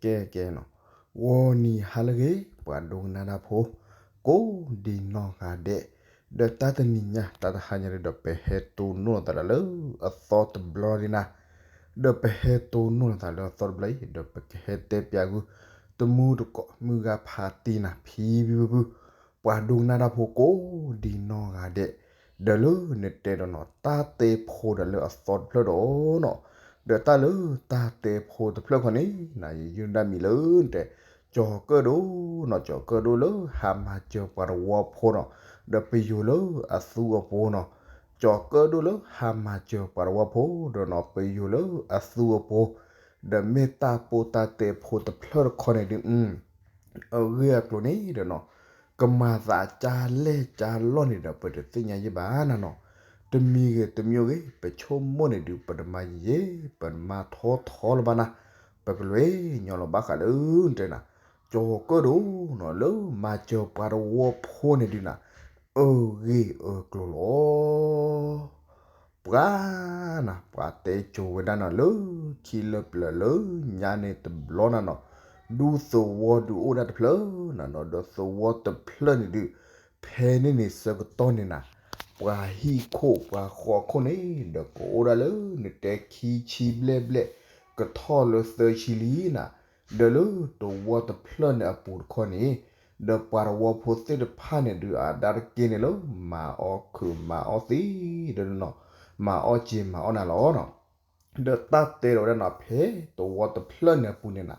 ကဲ ကဲ ကဲနီၤ, ဂီၤနံၤဟါလၢအဂ့ၤ ပှၤဒိကနၣ်တၢ်ဖိ ကိးဒံနီၢ်ဂၤဒဲး, ဒီးတၢ်တနံၤညါ တၢ်တဟါညါဒုးဒီး ပဟဲတိၢ်နီၣ်လိာ်သးဒီးလၢအသီတဘျီဒံးနၤ, ဒီးပဟဲတိၢ်နီၣ်လိာ်သးလၢအသီတဘျီအံၤ ဒီးပကဟဲတဲပၠးဂုၢ် တမူတကိး မုၢ်ဂၤဖးတံၢ်နၤ ဖံဖံဖုဖု ပှၤဒိကနၣ်တၢ်ဖိကိးဒံနီၢ်ဂၤဒဲး, ဒီးလၢနတဲဒီးနီၤ တၢ်တဲဖိဒီးလၢအသီတဖျၢၣ်ဒီးနီၤ, ဒီးတၢ်လၢတၢ်တဲဖိတဖျၢၣ်ခီန့ၣ် နယုၢ်ဒၣ်မံၤလၢနတဲ ကၠီၤကၢၣ်ဒိၣ်နီၤ, ကၠီၤကၢၣ်ဒိၣ်လၢဟါမၤစၢၤပှၤတဝီဖိနီၤ, ဒီးပယိၤလၢအသူအပူၤနီၤ, ကၠီၤကၢၣ်ဒိၣ်လၢဟါမၤစၢၤပှၤတဝီဖိဒီးနီၤ ပယိၤလၢအသူအပူၤ, ဒီးမ့ၢ်တၢ်ပိၢ်တၢ်တဲဖိတဖျၢၣ်တခီန့ၣ်ဒုး အဂ့ၢ်အကျိၤန့ၣ်ဒီးနီၤ ကမၤသးကၢ်လဲၢ်ကၢ်လီၢ်န့ၣ်ဒီး ပတသ့ၣ်ညါယဲၢ်ဘၣ်နၤနီၤ, တမံၤဂ့ၤတမံၤဂ့ၤ ပဆိကမိၣ်န့ၣ်ဒုး ပတမၤယံာ်ယံာ် ပတမၤထီထီလၢၤဘၣ်နၤ, ပကလဲၤညီလီၤဘၣ်ဃးလၢနတဲနၤ ကၠီၤကၢၣ်ဒိၣ်နီၤ လၢမၤစၢၤပှၤတဝီဖိန့ၣ်ဒုးနၤ အဂ့ၢ်အကျိၤလီၤ. ပှၤနၤ ပှၤတဲကိၤဝဲဒၣ်နီၤ လၢခံလၢပျၢၤလၢညါန့ၣ်တဘျီနၤနီၤ, ဒူသဝီဒုးအိၣ်ဒၣ်တဖျၢၣ်နၤနီၤ, ဒီးသဝီတဖျၢၣ်န့ၣ်ဒုး ဖဲန့ၣ်န့ၣ်ဆၢကတီၢ်န့ၣ်နၤ ပှၤဟံၣ်ခိၣ်ပှၤဃီခိၣ်န့ၣ် ဒီးကအိၣ်ဒၣ်လၢနတဲခံဆံဘျဲၣ်ဘျဲၣ် ကထီၣ်လၢသၢဆံလံနၤ, ဒီးလၢသဝီတဖျၢၣ်န့ၣ်အပူၤတခီန့ၣ် ဒီးပှၤတဝီဖိသ့ၣ်တဖၣ်န့ၣ်ဒုး အဒါတက့ၢ်န့ၣ်လၢ မၤအီၣ်ခုးမၤအီၣ်သံဒီးနီၤ, မၤအီၣ်စ့မၤအီၣ်နၤလီၤနီၤ. ဒီးတၢ်တဲဒီးဝဲဒၣ်နီၤ ဖဲသဝီတဖျၢၣ်န့ၣ်အပူၤန့ၣ်နၤ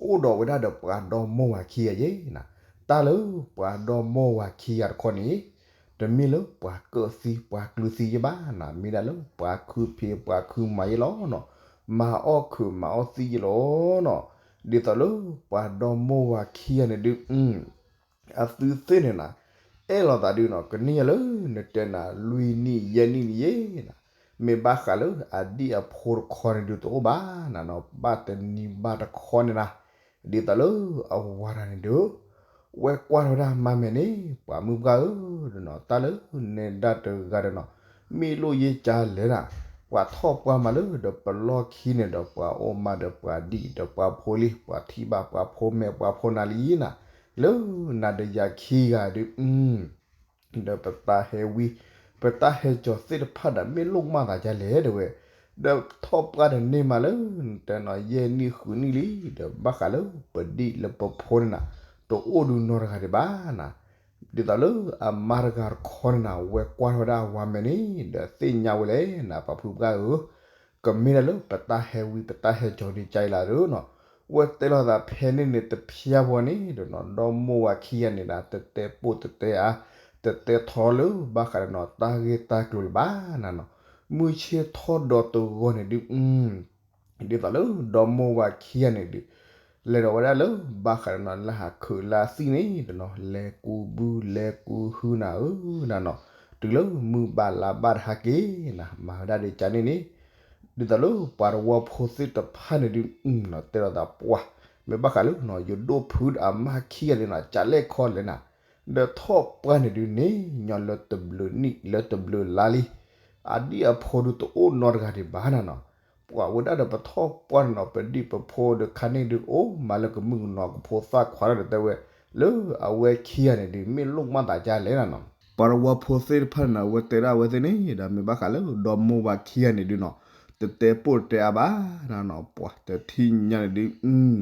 အိၣ်ဒီးဝဲဒၣ်ဒီးပှၤဒီမါဝၤခံဂၤယဲနၤ, တၢ်လၢပှၤဒီမါဝၤခံဂၤတခီန့ၣ် တမ့ၢ်လၢပှၤကၢၣ်သံပှၤကျုသံယဲဘၣ်နၤ, မ့ၢ်ဒၣ်လၢပှၤခုဖံးပှၤခုမၤယဲလီၤနီၤ, မၤအီၣ်ခုးမၤအီၣ်သံယဲလီၤနီၤ. ဒ်သိးလၢပှၤဒီမါဝၤခံဂၤန့ၣ်ဒုး အသုသ့ၣ်န့ၣ်နၤ အဲၣ်လိာ်သးဒုးနီၤ ကနံၣ်ယၤလၢနတဲနၤ လွံၢ်နံၣ်ယဲၢ်နံၣ်န့ၣ်ယဲနၤ, မ့ၢ်ဘၣ်ဃးလၢအဒံၣ်အဖိတခီန့ၣ်ဒုးတအိၣ်ဘၣ်နၤနီၤ, ဘၣ်တနံၤဘၣ်တခီန့ၣ်နၤ, ဒ်သိးလၢအဝၤတဂၤန့ၣ်ဒုး ဝဲကွၢ်ထီၣ်ဝဲဒၣ်မါမဲာ်န့ၣ် ပှၤမုၢ်ပှၢ်ဧၢ, ဒီးနီၤ တၢ်လၢနဲဒၣ်တဂၤဒီးနီၤ မ့ၢ်လိၣ်ယဲၢ်ကၢလဲၣ်နၤ, ပှၤထီၣ်ပှၢ်မးလၢဒီးပလီၢ်ခံန့ၣ်ဒီး ပှၤအိၣ်မးဒီးပှၤဒံၣ်ဒီးပှၤဖိလံ, ပှၤထံၣ်ဘၣ်ပှၤဖိမဲာ်ပှၤဖိနၤလံနၤ, လၢနၤဒီးယၤခံဂၤဒုး ဒီးပတၢ်ဟဲဝံ ပတၢ်ဟဲကၠီၤသ့ၣ်တဖၣ်ဒီး မ့ၢ်လိၣ်မးသးဒ်လဲၣ်တဲဝဲ, ဒီးထီၣ်ပှၢ်တန့ၢ်မးလၢ တဲနီၤ ယဲၢ်နံၣ်ဃုနံၣ်လံ, ဒီးဘၣ်ဃးလၢပဒံၣ်လၢပဖိန့ၣ်နၤ တအိၣ်ဒုးနီတဂၤဒံးဘၣ်နၤ, ဒ်သိးလၢအမါတဂၤတခီန့ၣ်နၤ ဝဲကွၢ်ထီၣ်ဝဲဒၣ်အဝၤမဲာ်န့ၣ် ဒီးသ့ၣ်ညါဝဲလဲၣ်နၤ ပှၤဖုပှၢ်ဧၢ ကမ့ၢ်ဒၣ်လၢပတၢ်ဟဲဝံ ပတၢ်ဟဲကၠီၤဒ်ကါအံၤလီၤဒီးနီၤ, ဝဲတဲလိာ်သးဖဲန့ၣ်န့ၣ် တဖျါဖီန့ၣ်ဒီးနီၤ ဒီမိၢ်ဝၤခံဂၤန့ၣ်ဒီး တတဲပိၢ်တတဲအါ တတဲထီလၢဘၣ်ဃးဒီးနီၤ တၢ်ဂ့ၢ်တၢ်ကျိၤလၢၤဘၣ်နၤနီၤ, မုၢ်ဆ့ၣ်ထီၣ်ဒီးတဂီၤန့ၣ်ဒုး ဒ်သိးလၢဒီမိၢ်ဝၤခံဂၤန့ၣ်ဒုး လဲၤဒီးဝဲဒၣ်လၢဘၣ်ဃးဒီးနီၤ လၢဟးခုးလၢအသံၣ်န့ၣ်ဒီးနီၤ လဲၤကူဘုလဲၤကူဟုနၤဧၢနၤနီၤ, တုၤလၢမုၢ်ဘၣ်လါဘၣ်တဟါက့ၤနၤ မၤဝဲဒၣ်ဒ်ကါန့ၣ်န့ၣ်, ဒ်သိးလၢပှၤတဝီဖိသ့ၣ်တဖၣ်န့ၣ်ဒုး တဲလိာ်သးပှၢ် မ့ၢ်ဘၣ်ဃးလၢနီၤ ယဒိၣ်ဖုဒီးအမါခံဂၤန့ၣ်နီၤ ကလဲၣ်ခီလဲၣ်နၤ, ဒီးထီၣ်ပှၢ်န့ၣ်ဒုးန့ၣ် ညီလၢတဘျုးနံၣ်လၢတဘျုးလါလံ, အဒံၣ်အဖိဒုးတအိၣ်နီတဂၤဒံးဘၣ်နၤနီၤ, ပှၤဝဲဒၣ်ဒီးပထီၣ်ပှၢ်န့ၣ်နီၤ ပဒံၣ်ပဖိဒီးခါန့ၣ်ဒုးအိၣ်မးလၢကမုၢ်ကနီၤကဖိသၣ်ခွါဒီးတဲဝဲ, လၢအဝဲခံဂၤန့ၣ်ဒုး မ့ၢ်လိၣ်မးသးဒ်လဲၣ်နၤနီၤ, ပှၤတဝီဖိသ့ၣ်တဖၣ်န့ၣ်နီၤ အဝဲတဲဒၣ်အဝဲသ့ၣ်န့ၣ်ဒီး မ့ၢ်ဘၣ်ဃးလၢဒီမိၢ်ဝၤခံဂၤန့ၣ်ဒုးနီၤ တတဲပိၢ်တတဲအါဘၣ်နၤနီၤ, ပှၤတထံၣ်ညါန့ၣ်ဒုး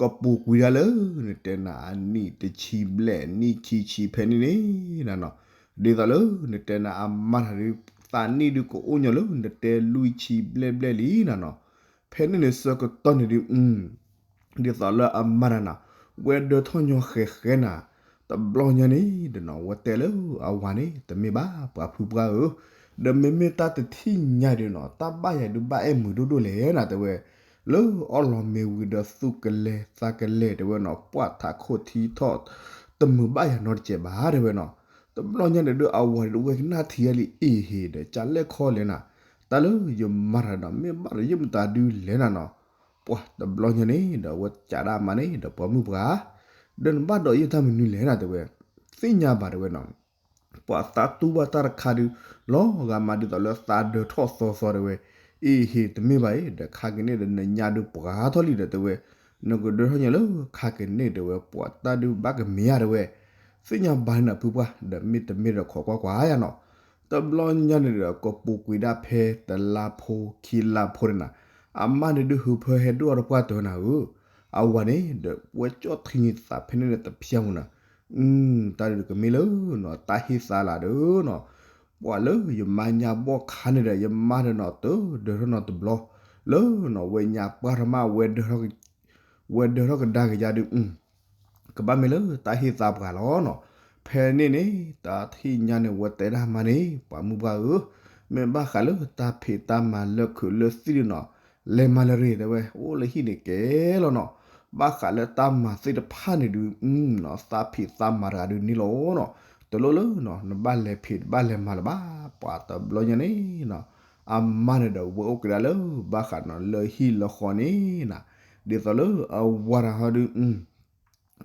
ကပူၤကွံာ်ဒၣ်လၢ နတဲနၤအနံၣ်တဆံဘျဲၣ် နံၣ်ခံဆံဖဲန့ၣ်န့ၣ်နၤနီၤ, ဒ်သိးလၢနတဲနၤအမါတဂၤဒုး သးနံၣ်ဒုးကအိၣ်ညီလၢနတဲလွံၢ်ဆံဘျဲၣ်ဘျဲၣ်လံနၤနီၤ, ဖဲန့ၣ်န့ၣ်ဆၢကတီၢ်န့ၣ်ဒုး ဒ်သိးလၢအမါတဂၤနၤ ဝဲဒၢထီၣ်ညီဃဲၤဃဲၤနၤ, တဘျီညါန့ၣ်ဒီးနီၤ ဝဲတဲလၢအဝၤန့ၣ် တမ့ၢ်ဘၣ်ပှၤဖုပှၢ်ဧၢ, ဒီးမ့မ့ၢ်တၢ်တထံၣ်ညါဒုးနီၤ တၢ်ဘၣ်ယၤဒုးဘၣ်အဲၣ်မုာ်ဒိၣ်ဒိၣ်လဲၣ်နၤတဲဝဲ, လၢအီလီၤမ့ၤဝံၤဒီးသူၣ်ကလဲၤသးကလဲၤတဲဝဲနီၤ ပှၢ်ထးခိၣ်ထံထီၣ် တမုာ်ဘၣ်ယၤနီတစဲးဘၣ်တဲဝဲနီၤ, တဘျီညါန့ၣ်ဒုးအဝၤဒုးဝဲကနၣ်ထံအါလံ အ့ၣ်ဟ့ၣ်ဒီးကလဲၣ်ခီလဲၣ်နၤ, တၢ်လၢယမါတဂၤဒီး မ့ၢ်ဘၣ်ဒီးယမတၤဒုးလဲၣ်နၤနီၤ, ပှၤတဘျီညါန့ၣ်ဒီး အဝဲကးဒၣ်မါန့ၣ်ဒီးပှၤမုၣ်ပှၤ, ဒီးနဘၣ်ဒီးယတၢ်မနုၤလဲၣ်နၤတဲဝဲ, သ့ၣ်ညါဘၣ်တဲဝဲနီၤ, ပှၤသးတူၢ်ဘၣ်တၢ်တခါဒုး လီၤဂာ်မးဒ်သိးလၢသးဒၢထီၣ်သီသီတဲဝဲ, အ့ၣ်ဟ့ၣ်တမ့ၢ်ဘၣ်အံၤ ဒီးခါက့ၤန့ၣ်ဒီးနညါဒုးပှၤထီၣ်လံဒီးတဲဝဲ, နကဒၢထီၣ်ညါလၢခါကန့ၢ်တဲဝဲ ပှၤတၢ်ဒုးဘၣ်ကမ့ၢ်ဧါတဲဝဲ, သ့ၣ်ညါဘၣ်န့ၣ်နၤဖုပှၢ် ဒီးမ့တမ့ၢ်ဒီးခိးကွၢ်ကွၢ်ယါနီၤ, တဘျီညါန့ၣ်ဒီး ကပူၤကွံာ်ဒၣ်ဖဲတလါဖိခံလါဖိန့ၣ်နၤ, အမါန့ၣ်ဒုးဟုးဖၢဟဲဒိၣ်အီၤတပှၢ်တဲဝဲနၤဧၢ, အဝၤန့ၣ်ဒီး ဝဲကၠီၣ်ထံနံၤသးဖဲန့ၣ်န့ၣ်တဖျၢၣ်မူနၤ, တၢ်ဒုးကမ့ၢ်လၢနီၤ တၢ်ဟ့ၣ်သါလၢဒီးနီၤ ပှၤလၢယမါညါဘီၣ်ခါန့ၣ်ဒီး ယမါဒီးနီၤ တဒၢထီၣ်နီတဘျီ, လၢနီၤ ဝဲညါပှၢ်ထီၣ်မး ဝဲဒၢထီၣ်ကဒါက့ၤယါဒုး, ကဘၣ်မ့ၢ်လၢတၢ်ဟ့ၣ်သါပှၤလီၤနီၤ. ဖဲန့ၣ်န့ၣ် တၢ်ထံၣ်ညါန့ၣ် ဝဲတဲဒၣ်မါန့ၣ် ပှၤမုၢ်ပှၢ်ဧၢ, မ့ၢ်ဘၣ်ဃးလၢတၢ်ဖံးတၢ်မၤလၢခုးလၢသံၣ်ဒုးနီၤ, လဲၤမၤလၢရ့ၣ်တဲဝဲ အိၣ်လၢဟံၣ်န့ၣ်ကဲလီၤနီၤ. ဘၣ်ဃးလၢတၢ်မၤသ့ၣ်တဖၣ်န့ၣ်ဒုး နီၤသးဖံးသးမၤတဂၤဒုးန့ၣ်လီၤနီၤ. တလိၣ်လၢနီၤ နဘၣ်လဲၤဖံးတဘၣ်လဲၤမၤလၢၤဘၣ်. ပှၤတဘျီညါန့ၣ်နီၤ အမါန့ၣ်ဒီး ဝဲအိၣ်ကဒါလၢဘၣ်ဃးနီၤ လၢဟံၣ်လၢဃီန့ၣ်နၤ, ဒ်သိးလၢအဝၤတဂၤဟီဒုး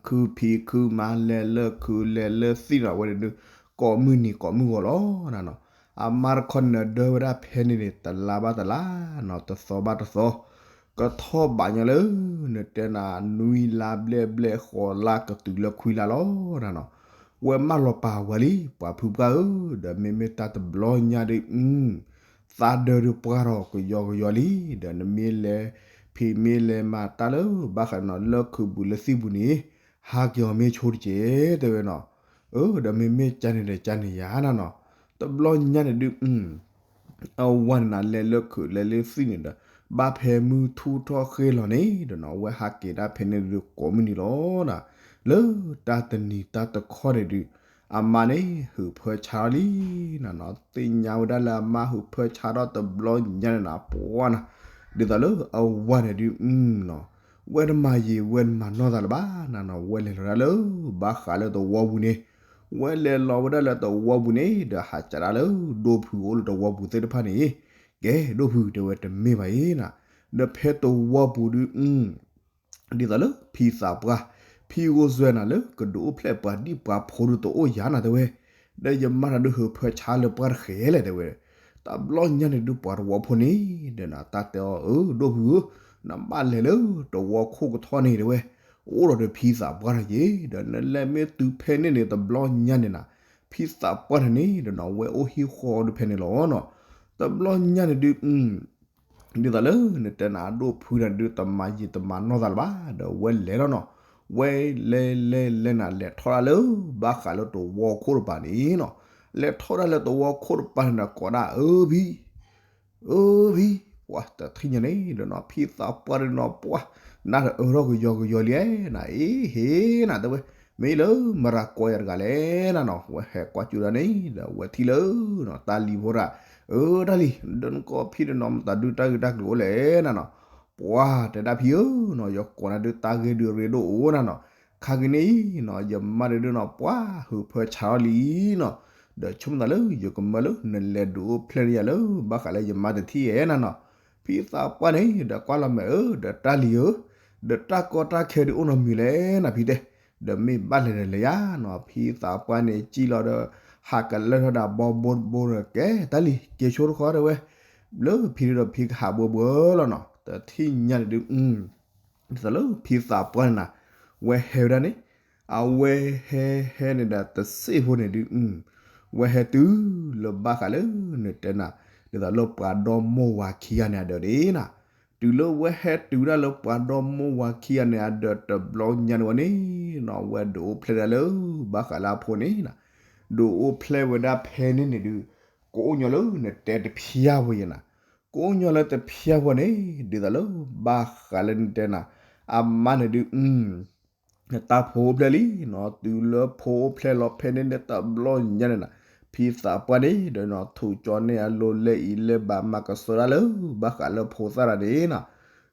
ခုဖံးခုမၤ လဲၤလၢခုးလဲၤလၢသံၣ်နီၤ ဝဲန့ၣ်ဒုး ကိးမုၢ်နံၤကိးမုၢ်ဂီၤလီၤနၤနီၤ. အမါတခီန့ၣ်ဒၢဝဲဒၣ်ဖဲန့ၣ်န့ၣ် တလါဘၣ်တလါနီၤ တသီဘၣ်တသီ, ကထီၣ်ဘးညါလၢ နတဲနၤ နွံလါဘျဲၣ်ဘျဲၣ် ဃိးလါကတုၤလၢခွံလါလီၤနၤနီၤ. ဝဲမၢလီၤပာ်ဝဲလံ ပှၤဖုပှၢ်ဧၢ, ဒီးမ့မ့ၢ်တၢ်တဘျီညါဒုး သးဒၢဒုးပှၢ်ထီၣ်ကယီကယီလံ, ဒီးနမ့ၢ်လဲၤဖံးမ့ၢ်လဲၤမၤတၢ်လၢဘၣ်ဃးနီၤ လၢခုးပူၤလၢသံၣ်ပူၤန့ၣ် ဟးက့ၤအီၤမ့ၢ်ဆိတက့ၢ်တဲဝဲနီၤ. အၢ ဒီးမ့မ့ၢ်ကန့ၣ်ဒီးကန့ၣ်ယါနၤနီၤ. တဘျီညါန့ၣ်ဒုး အဝၤန့ၣ်နၤ လဲၤလၢခုးလဲၤလၢသံၣ်န့ၣ်ဒီး ဘၣ်ဖဲမုၢ်ထူၣ်ထီၣ်ဃ့လီၤန့ၣ်ဒီးနီၤ အဝဲဟးက့ၤဒၣ်ဖဲန့ၣ်ဒုးကိးမုၢ်နံၤလီၤနၤ. လၢတၢ်တနံၤတၢ်တခီန့ၣ်ဒုး အမါန့ၣ် ဟုးဖၢဆါထီၣ်လံနၤနီၤ. သ့ၣ်ညါဝဲဒၣ်လၢအမါဟုးဖၢဆါထီၣ်တဘျီညါန့ၣ်နၤ ပှၤနၤ ဒ်သိးလၢအဝၤန့ၣ်ဒုး ဝဲတမၤယံာ်ဝဲတမၤနီၢ်သးလၢၤဘၣ်နၤနီၤ. ဝဲလဲၤလီၤဒၣ်လၢ ဘၣ်ဃးလၢသဝီပူၤန့ၣ်, ဝဲလဲၤလီၤဝဲဒၣ်လၢသဝီပူၤန့ၣ် ဒီးဟးကးဒၣ်လၢ ဒိၣ်ဖုအိၣ်လၢသဝီပူၤသ့ၣ်တဖၣ်န့ၣ်, ကဲ ဒိၣ်ဖုတဲဝဲတမ့ၢ်ဘၣ်အံၤနၤ, ဒီးဖဲသဝီပူၤဒုး ဒ်သိးလၢဖံသးပှၢ်, ဖံဂိၢ်စွဲနၤလၢ ကဒုးအိၣ်ဖျဲၣ်ပှၤဒံၣ်ပှၤဖိဒုးတအိၣ်ယၤနၤတဲဝဲ, ဒီးယမါတၢ်ဒုးဟုးဖၢဆါလၢပှၢ်တဃဲလဲၣ်တဲဝဲ. တဘျီညါန့ၣ်ဒုးပှၤသဝီဖိန့ၣ် ဒီးနၤတၢ်တဲအီၤ အၢ ဒိၣ်ဖုဧၢ, နဘၣ်လဲၤလၢသဝီခိၣ်ကထီၣ်န့ၣ်တဲဝဲ, အိၣ်ဒီးဒီးဖံသးပှၢ်တဂ့ၤ, ဒီးနလဲၤမ့ၢ်တုၤဖဲန့ၣ်န့ၣ် တဘျီညါန့ၣ်နၤ, ဖံသးပှၢ်န့ၣ်န့ၣ်ဒီးနၤ ဝဲအိၣ်ဟံၣ်ဃီဒုးဖဲန့ၣ်လီၤနီၤ. တဘျီညါန့ၣ်ဒုး ဒ်သိးလၢနတဲနၤ ဒိၣ်ဖုနၤဒုး တမၤယံာ်တမၤနီၢ်သးလၢၤဘၣ်, ဒီးဝဲလဲၤလီၤနီၤ. ဝဲလဲၤလဲၤလဲၤနၤ လဲၤထီၣ်ဒၣ်လၢ ဘၣ်ဃးလၢသဝီခိၣ်တပၤန့ၣ်နီၤ. လဲၤထီၣ်ဒၣ်လၢသဝီခိၣ်တပၤန့ၣ်ဒီး ကိးဒၣ်အၢဖံ အၢဖံ, ပှၤတထံၣ်ညါန့ၣ်ဒီးနီၤ ဖံသးပှၢ်ဒုးနီၤ ပှၤ နါတအၢထီၣ်ကယီကယီလံနၤ, အ့ဟ့နၤတဲဝဲ, မ့ၢ်လၢမရၤကိးယၤတဂၤလဲၣ်နၤနီၤ. ဝဲဟဲကွၢ်ကၠူဒၣ်န့ၣ်ဒီး ဝဲထံၣ်လၢ တၢ်လံၤဖိဒၣ်, အၢ တၢ်လံၤ ဒ်နကိးဖံဒုးနီၤ မတၤဒုးတၢ်ဂ့ၢ်တၢ်ကျိၤအိၣ်လဲၣ်နၤနီၤ. ပှၤတဲဒၣ်ဖံဧၢနီၤ ယကိးနၤဒုးတၢ်ဂ့ၢ်ဒုးရ့ဒိၣ်အိၣ်နၤနီၤ. ခါက့ၤန့ၣ်နီၤ ယမါဒုးနီၤ ပှၤဟုးဖၢဆါထီၣ်လံနီၤ. ဒီးဆိကမိၣ်သးလၢ ယကမၢလၢနလဲၤဒုးအိၣ်ဖျဲၣ်န့ၢ်ယၤလၢ ဘၣ်ဃးလၢယမါတထံၣ်ဧဲနၤနီၤ. ဖံသးပှၢ်န့ၣ်ဒီးကွၢ်လီၤမဲာ်အၢ ဒီးတၢ်လံၤဧၢ, ဒီးတၢ်ကီတၢ်ခဲဒုးအိၣ်နီတမံၤလဲၣ်နၤဖံတဲ, ဒီးမ့ၢ်ဘၣ်လဲၤဒီးလဲၤယါနီၤ. ဖံသးပှၢ်န့ၣ်စံၣ်လီၤဒီး ဟးကလၢထီၣ်ဒၣ်ဘီဘိတဘိဒီး ကဲတၢ်လံၤ က့ၤဆိတခီတဲဝဲ, လၢဖံဒုးဒီးဖံကဟးဘှီဘှီလီၤနီၤ. တထံၣ်ညါန့ၣ်ဒုး ဒ်သိးလၢဖံသးပှၢ်န့ၣ်နၤ ဝဲဟဲဝဲဒၣ်န့ၣ်, အဝဲဟဲဟဲန့ၣ်ဒီးတစ့ၢ်ဖိန့ၣ်ဒုး ဝဲဟဲတုၤလၢဘၣ်ဃးလၢနတဲနၤ ဒ်သိးလၢပှၤဒီမိၢ်ဝၤခံဂၤန့ၣ်အဒၢးန့ၣ်နၤ. တုၤလၢဝဲဟဲတုၤဝဲဒၣ်လၢပှၤဒီမိၢ်ဝၤခံဂၤန့ၣ်အဒၢးတဘျီညါန့ၣ်ဝဲန့ၣ်နီၤ ဝဲဒုးအိၣ်ဖျဲၣ်ဒၣ်လၢ ဘၣ်ဃးလၢအဖိန့ၣ်နၤ, ဒုးအိၣ်ဖျဲၣ်ဝဲဒၣ်ဖဲန့ၣ်န့ၣ်ဒုး ကအိၣ်ညီလၢနတဲတဖျၢၣ်ဖိယဲနၤ, ကအိၣ်ညီလၢတဖျၢၣ်ဖိန့ၣ် ဒ်သိးလၢ ဘၣ်ဃးလၢနတဲနၤ အမါန့ၣ်ဒုး တၢ်ဖိအိၣ်ဖျဲၣ်လံနီၤ, တုၤလၢဖိအိၣ်ဖျဲၣ်လီၤဖဲန့ၣ်န့ၣ်တဘျီညါန့ၣ်နၤ, ဖံသးပှၢ်န့ၣ်ဒီးနီၤ ထူးကၠီန့ၢ်အလိၤလဲၤအံၤလဲၤဘၣ် မၤကဆှီဒၣ်လၢ ဘၣ်ဃးလၢဖိသၣ်တဂၤန့ၣ်နီၤ,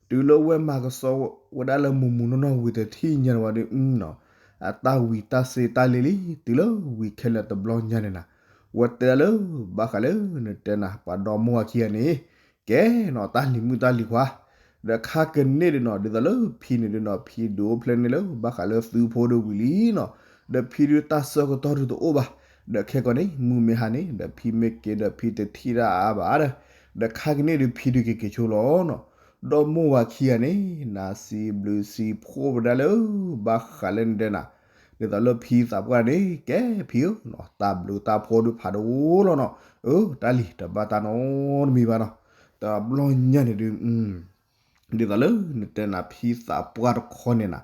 တုၤလၢဝဲမၤကဆှီဝဲဒၣ်လၢမုၢ်မုၢ်နီၢ်နီၢ်ဝံၤတထံၣ်ညါန့ၣ်ဝဲဒုးနီၤ, အတၢ်ဝံၤတၢ်စ့တၢ်လ့လံ, တုၤလၢဝံၤခဲလၢာ်တဘျီညါန့ၣ်နၤ, ဝဲတဲဒၣ်လၢ ဘၣ်ဃးလၢနတဲနၤ ပှၤဒီမိၢ်ဝၤခံဂၤန့ၣ် ကဲနီၤ တၢ်လံၤမုၣ်တၢ်လံၤခွါ ဒီးခါကန့ၢ်ဒုးနီၤ ဒ်သိးလၢဖံန့ၣ်ဒုးနီၤ ဖံဒုးအိၣ်ဖျဲၣ်န့ၢ်လၢ ဘၣ်ဃးလၢသုဖိဒုးဝံၤလံနီၤ, ဒီးဖံဒုးတၢ်ဆၢကတီၢ်ဒုးတအိၣ်ဘၣ်, ဒီးခဲကီးန့ၣ် မုၢ်မ့ၢ်ဟါန့ၣ် ဒီးဖံမ့ၢ်က့ၤဒီးဖံတထံၣ်ဒၣ်အါဘၣ်ဒီး, ဒီးခါကန့ၢ်ဒုးဖံဒုးက့ၤက့ၤဆိလီၤနီၤ, ဒီမိၢ်ဝၤခံဂၤန့ၣ် နစံးဘျုးစံးဖှိၣ်ဝဲဒၣ်လၢ ဘၣ်ဃးလၢနတဲနၤ, ဒ်သိးလၢဖံသးပှၢ်န့ၣ် ကဲဖံဧၢ, တၢ်ဘျုးတၢ်ဖှိၣ်ဒုးဖးဒိၣ်လီၤနီၤ, အၢ တၢ်လံၤတဘၣ်တၢ်နီတမံၤဘၣ်နီၤ, တဘျီညါန့ၣ်ဒုး ဒ်သိးလၢနတဲနၤဖံသးပှၢ်တခီန့ၣ်နၤ,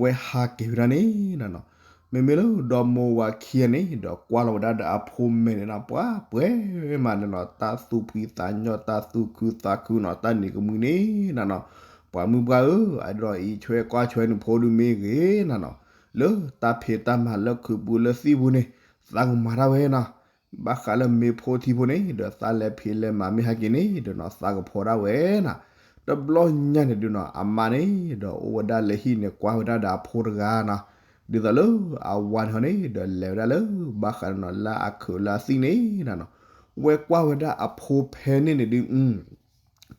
ဝဲဟးက့ၤဝဲဒၣ်န့ၣ်နၤနီၤ, မ့မ့ၢ်လၢဒီမိၢ်ဝၤခံဂၤန့ၣ် ဒီးကွၢ်လီၤဝဲဒၣ်ဒီးအဖိမဲာ်န့ၣ်နၤ ပှၤပှဲၤမးန့ၣ်နီၤ, တၢ်သူၣ်ဖှံသးညီ တၢ်သူၣ်ခုသးခုနီၤ, တၢ်နံၤကမှံန့ၣ်နၤနီၤ, ပှၤမုၢ်ပှၢ်ဧၢ, အဒိးအံးဆွဲကွၢ်ဆွဲနဖိဒုးမ့ၢ်ဂ့ၤနၤနီၤ, လၢတၢ်ဖံးတၢ်မၤလၢခုးပူၤလၢသံၣ်ပူၤန့ၣ် သးကမၤတၢ်ဝဲနၤ ဘၣ်ဃးလၢမ့ၢ်ဖိထံဖိန့ၣ် ဒီးသးလဲၤဖံးလဲၤမၤမ့ၢ်ဟဲက့ၤန့ၣ် ဒီးနီၤသးကဖီတၢ်ဝဲနၤ, တဘျီညါန့ၣ်ဒုးနီၤ အမါန့ၣ် ဒီးအိၣ်ဝဲဒၣ်လၢဟံၣ်န့ၣ်ကွၢ်ဝဲဒၣ်ဒီးအဖိတဂၤနၤ, ဒ်သိးလၢအဝၤန့ၣ်ဟီန့ၣ် ဒီးလဲၤဝဲဒၣ်လၢ ဘၣ်ဃးဒီးနီၤလၢအခုးလၢအသံၣ်န့ၣ်နၤနီၤ, ဝဲကွၢ်ဝဲဒၣ်အဖိဖဲန့ၣ်န့ၣ်ဒုး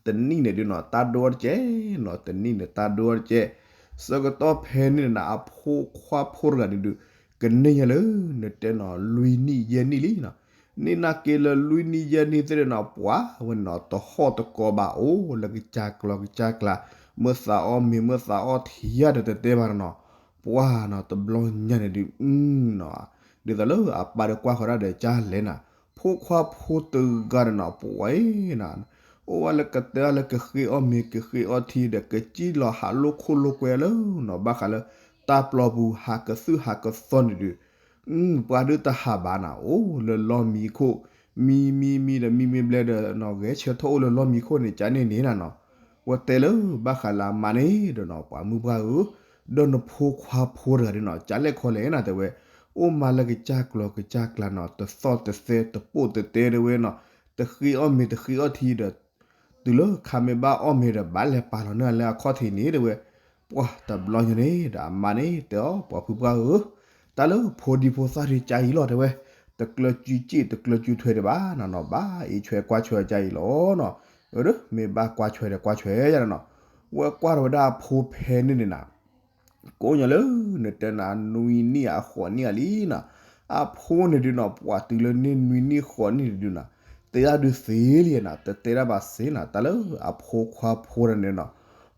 တနံၣ်န့ၣ်ဒုးနီၤ တၢ်ဒိၣ်အီၤတကဲးနီၤ, တနံၣ်န့ၣ် တၢ်ဒိၣ်အီၤတကဲး, ဆၢကတီၢ်ဖဲန့ၣ်နၤ အဖိခွါဖိတဂၤန့ၣ်ဒုး ကန့ၢ်ညါလၢ နတဲနီၤ လွံၢ်နံၣ်ယဲၢ်နံၣ်လံနီၤ, န့ၢ်နာ်က့ၤလၢလွံၢ်နံၣ်ယဲၢ်နံၣ်သ့ၣ်န့ၣ်နီၤ ပှၤဝဲနီၤ တဟီၣ်တကီဘၣ် အိၣ်လၢကစၢ်ကျီၤကစၢ်ကျါ, မ့ၢ်သးအီၣ်မ့ၤ မ့ၢ်သးအီၣ်ထံယါဒီးတတဲဘၣ်နီၤနီၤ, ပှၤနီၤ တဘျီညါန့ၣ်ဒုး နီၤ ဒ်သိးလၢအပၢ်ဒီးကွၢ်ဃီၤဒၣ်ဒီးကၢ်လဲၣ်နၤ, ဖိခွါဖိတဂၤဒီးနီၤ ပှၤနၤ အိၣ်ဝဲလၢကတဲအီၤလၢကဃ့အီၣ်မ့ၤ ကဃ့အီၣ်ထံဒီး ကစံၣ်လီၤဟးလိာ်ခိၣ်လိာ်ကွဲလၢနီၤ ဘၣ်ဃးလၢ တၢ်ပျီပူၤ ဟးကသုၣ်ဟးကသီန့ၣ်ဒုး ပှၤဒုးတဟးဘၣ်နၤ အိၣ်လၢလီၢ်မံခိၣ်, မံမံမံဒီး မံမံဘျဲဒီးနီၤ ဂဲၤဆၢထီၣ်အိၣ်လၢလီၢ်မံခိၣ်န့ၣ် ကန့ၣ်န့ၣ်နၤနီၤ, ဝဲတဲလၢဘၣ်ဃးလၢအမါန့ၣ်ဒီးနီၤ ပှၤမုၢ်ပှၢ်ဧၢ, ဒီးနဖိခွါဖိတဂၤဒုးနီၤ ကလဲၣ်ခီလဲၣ်နၤ တဲဝဲ, အိၣ်မးလၢကစၢ်ကျီၤကစၢ်ကျါနီၤ တသီၣ်တသဲ တပိၣ်တတဲတဲဝဲနီၤ, တဃ့အီၣ်မ့ၤ တဃ့အီၣ်ထံဒီး တုၤလၢခါမ့ၢ်ဘၣ်အီၣ်မ့ၤဒီး ဘၣ်လဲၤပာ်လီၤန့ၢ်အီၤလၢအခီၣ်ထံးန့ၣ် တဲဝဲ, ပှၤတဘျီညါန့ၣ်ဒီး အမါန့ၣ်တဲအီၤ ပှၤဖုပှၢ်ဧၢ, တၢ်လၢဖိဒံဖိသၣ်ဒုး ကၢ်အံၤလီၤ တဲဝဲ, တကျၢၤစုစ့ၣ် တကျၢၤစုထွဲဒံးဘၣ်နၤနီၤ ဘၣ်အံးဆွဲကွၢ်ဆွဲကၢ်အံၤလီၤနီၤ, မ့ၢ်ဘၣ်ကွၢ်ဆွဲဒီးကွၢ်ဆွဲယါနီၤ, ဝဲကွၢ်ထီၣ်ဝဲဒၣ်အဖိဖဲန့ၣ်န့ၣ်နၤ ကိးညါလၢ နတဲနၤ နွံနံၣ်ဧါ ဃိးနံၣ်ဧါလံနၤ, အဖိန့ၣ်ဒုးနီၤ ပှၤတုၤလၢန့ၢ်နွံနံၣ်ဃိးနံၣ်န့ၣ်ဒုးနၤ, တဲဒၣ်ဒုးသ့လံနၤ တတဲဒၣ်ဘၣ်စ့နၤ တၢ်လၢအဖိခွါဖိတဂၤန့ၣ်နီၤ,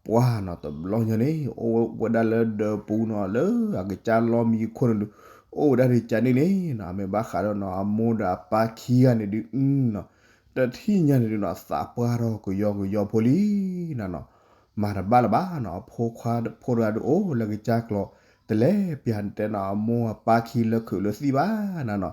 ပှၤနီၤ တဘျီညါန့ၣ် အိၣ်ဝဲဒၣ်လၢဒၢးပူၤနီၤ လၢအကစၢ်လီၢ်မံခိၣ်န့ၣ်ဒုး အိၣ်ဝဲဒၣ်ဒုးကန့ၣ်န့ၣ်နီၤ မ့ၢ်ဘၣ်ဃးဒီးနီၤ အမိၢ်ဒီးအပၢ်ခံဂၤန့ၣ်ဒုးနီၤ တထံၣ်ညါန့ၣ်ဒုးနီၤ သးပှၢ်ထီၣ်ကယီကယီဖိလံနၤနီၤ, မၤတဘၣ်လၢၤဘၣ်နီၤ အဖိခွါဖိတဂၤဒုးအိၣ်လၢကစၢ်ကျီၤ တလဲၤပျၢ်တဲနီၤ အမိၢ်အပၢ်ခံလၢခုးလၢသံၣ်ဘၣ်နၤနီၤ,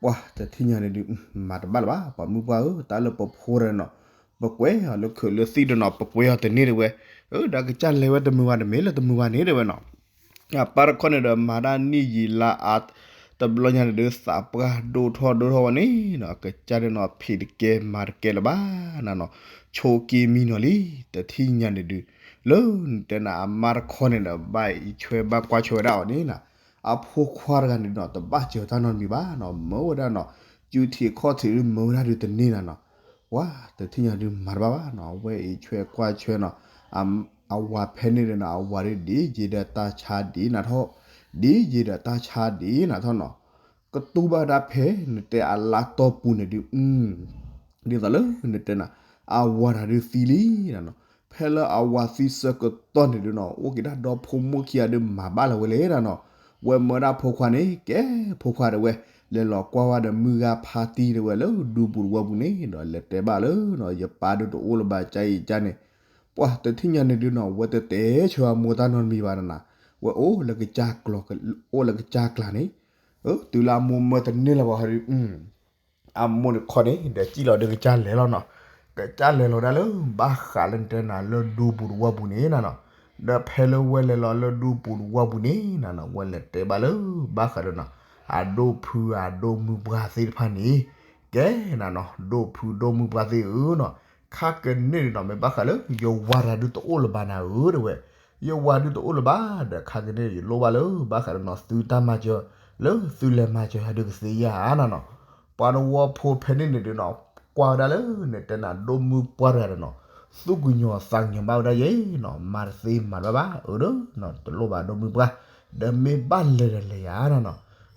ပှၤတထံၣ်ညါန့ၣ်ဒုး မၤတဘၣ်လၢၤဘၣ် ပှၤမုၢ်ပှၢ်ဧၢ တၢ်လၢပဖိတဂၤနီၤ, ပကွဲအီၤလၢခုးလၢသံၣ်ဒီးနီၤ ပကွဲအီၤတန့ၢ်တဲဝဲ, ဒီးကစၢ်လဲၤဝဲတမုာ်ဘၣ် တမ့ၢ်လၢတမုာ်ဘၣ်န့ၣ်တဲဝဲနီၤ အပၢ်တခီန့ၣ်ဒီး မၤတၢ်နံၣ်ယံာ်လါအါ, တဘျီညါန့ၣ်ဒုး သးပှၢ်ဒိၣ်ထီၣ်ဒိၣ်ထီၣ်ဝဲန့ၣ်နီၤ ကစၢ်ဒုးနီၤ ဖံးတကဲမၤတကဲလၢၤဘၣ်နၤနီၤ, ဆိးက့မံနီၤလံ, တထံၣ်ညါန့ၣ်ဒုး လၢနတဲနၤအမါတခီန့ၣ်ဒီး ဘၣ်အံးဆွဲဘၣ်ကွၢ်ဆွဲဝဲဒၣ်အီၤန့ၣ်နၤ, အဖိခွါတဂၤန့ၣ်ဒီး တဘၣ်စၢၤတၢ်နီတမံၤဘၣ်နီၤ မၢဝဲဒၣ်နီၤ, စုထံးခီၣ်ထံးဒုးမၢဝဲဒၣ်ဒုးတန့ၢ်နၤနီၤ, ပှၤတထံၣ်ညါဒုးမၤတဘၣ်ဘၣ်နီၤ အဝဲအံးဆွဲကွၢ်ဆွဲနီၤ အဝၤဖဲန့ၣ်ဒီးနီၤ အဝၤဒ်ဒ်ယ့ဒီးတၢ်ဆါဒ်နၤထီၣ်, ဒ်ယ့ဒီးတၢ်ဆါဒ်နၤထီၣ်နီၤ, ကတူၢ်ဘၣ်ဒၣ်ဖဲ နတဲအလါတီၢ်ပူၤန့ၣ်ဒုး ဒ်သိးလၢနတဲနၤ အဝၤတဂၤဒုးသံလံနၤနီၤ, ဖဲလၢအဝၤသံဆၢကတီၢ်န့ၣ်ဒုးနီၤ အိၣ်က့ၤဒၣ်ဒီဖိမိၢ်ခံဂၤဒုးမၤဘၣ်လၢၤဝဲလဲၣ်နၤနီၤ, ဝဲမၢဒၣ်ဖိခွါန့ၣ် ကဲဖိခွါတဲဝဲ, လဲၤလီၤကွၢ်ဝဲဒီးမုၢ်ဂၤဖါတံၢ်တဲဝဲလၢဒူပူၤတဝီပူၤန့ၣ်ဒီး လဲၤတဲဘၣ်လၢ ယပၢ်ဒုးတအိၣ်လၢၤဘၣ်ကၢ်အံၤကၢ်န့ၣ် ပှၤတထံၣ်ညါန့ၣ်ဒုးနီၤ ဝဲတတဲဆၢအမိၢ်တၢ်နီတမံၤဘၣ်နၤ, ဝဲအိၣ်လၢကစၢ်ကျီၤ အိၣ်လၢကစၢ်ကျါန့ၣ်, တုၤလၢအမိၢ်မၢတန့ၢ်လၢၤဘၣ်ဟီဒုး အမိၢ်န့ၣ်ခီန့ၣ် ဒီးစံၣ်လီၤဒီးကစၢ်လဲၤလီၤနီၤ, ကစၢ်လဲၤလီၤဒၣ်လၢ ဘၣ်ဃးလၢနတဲနၤလၢဒူပူၤတဝီပူၤန့ၣ်နၤနီၤ, ဒီးဖဲလၢဝဲလဲၤလီၤလၢဒူပူၤတဝီပူၤန့ၣ်နၤနီၤ ဝဲလဲၤတဲဘၣ်လၢ ဘၣ်ဃးဒီးနီၤ အဒိၣ်ဖုအဒိၣ်မုၢ်ပှၢ်သ့ၣ်တဖၣ်န့ၣ်, ကဲနၤနီၤ ဒိၣ်ဖုဒိၣ်မုၢ်ပှၢ်သ့ၣ်ဧၢနီၤ, ခါကန့ၢ်န့ၣ်နီၤ မ့ၢ်ဘၣ်ဃးလၢ ယဝၤတဂၤဒုးတအိၣ်လၢၤဘၣ်နၤဧၢ တဲဝဲ, ယဝၤဒုးတအိၣ်လၢၤဘၣ် ဒီးခါကန့ၢ်ယလိၣ်ဘၣ်လၢ ဘၣ်ဃးဒီးနီၤ သုတၢ်မၤစၢၤ လၢသုလဲၤမၤစၢၤယၤဒုးကသ့ဧါနၤနီၤ, ပှၤတဝီဖိဖဲန့ၣ်န့ၣ်ဒုးနီၤ ကွၢ်ဝဲဒၣ်လၢ နတဲနၤဒိၣ်မုၢ်ပှၢ်တဂၤဒီးနီၤ သူၣ်ကညီၤသးကညီၤဘၣ်ဝဲဒၣ်ယဲနီၤ မၤတသ့မၤတဘၣ်ဘၣ် အၢဒီးနီၤ တလိၣ်ဘၣ်ဒိၣ်မုၢ်ပှၢ် ဒီးမ့ၢ်ဘၣ်လဲၤဒီးလဲၤယၤနၤနီၤ,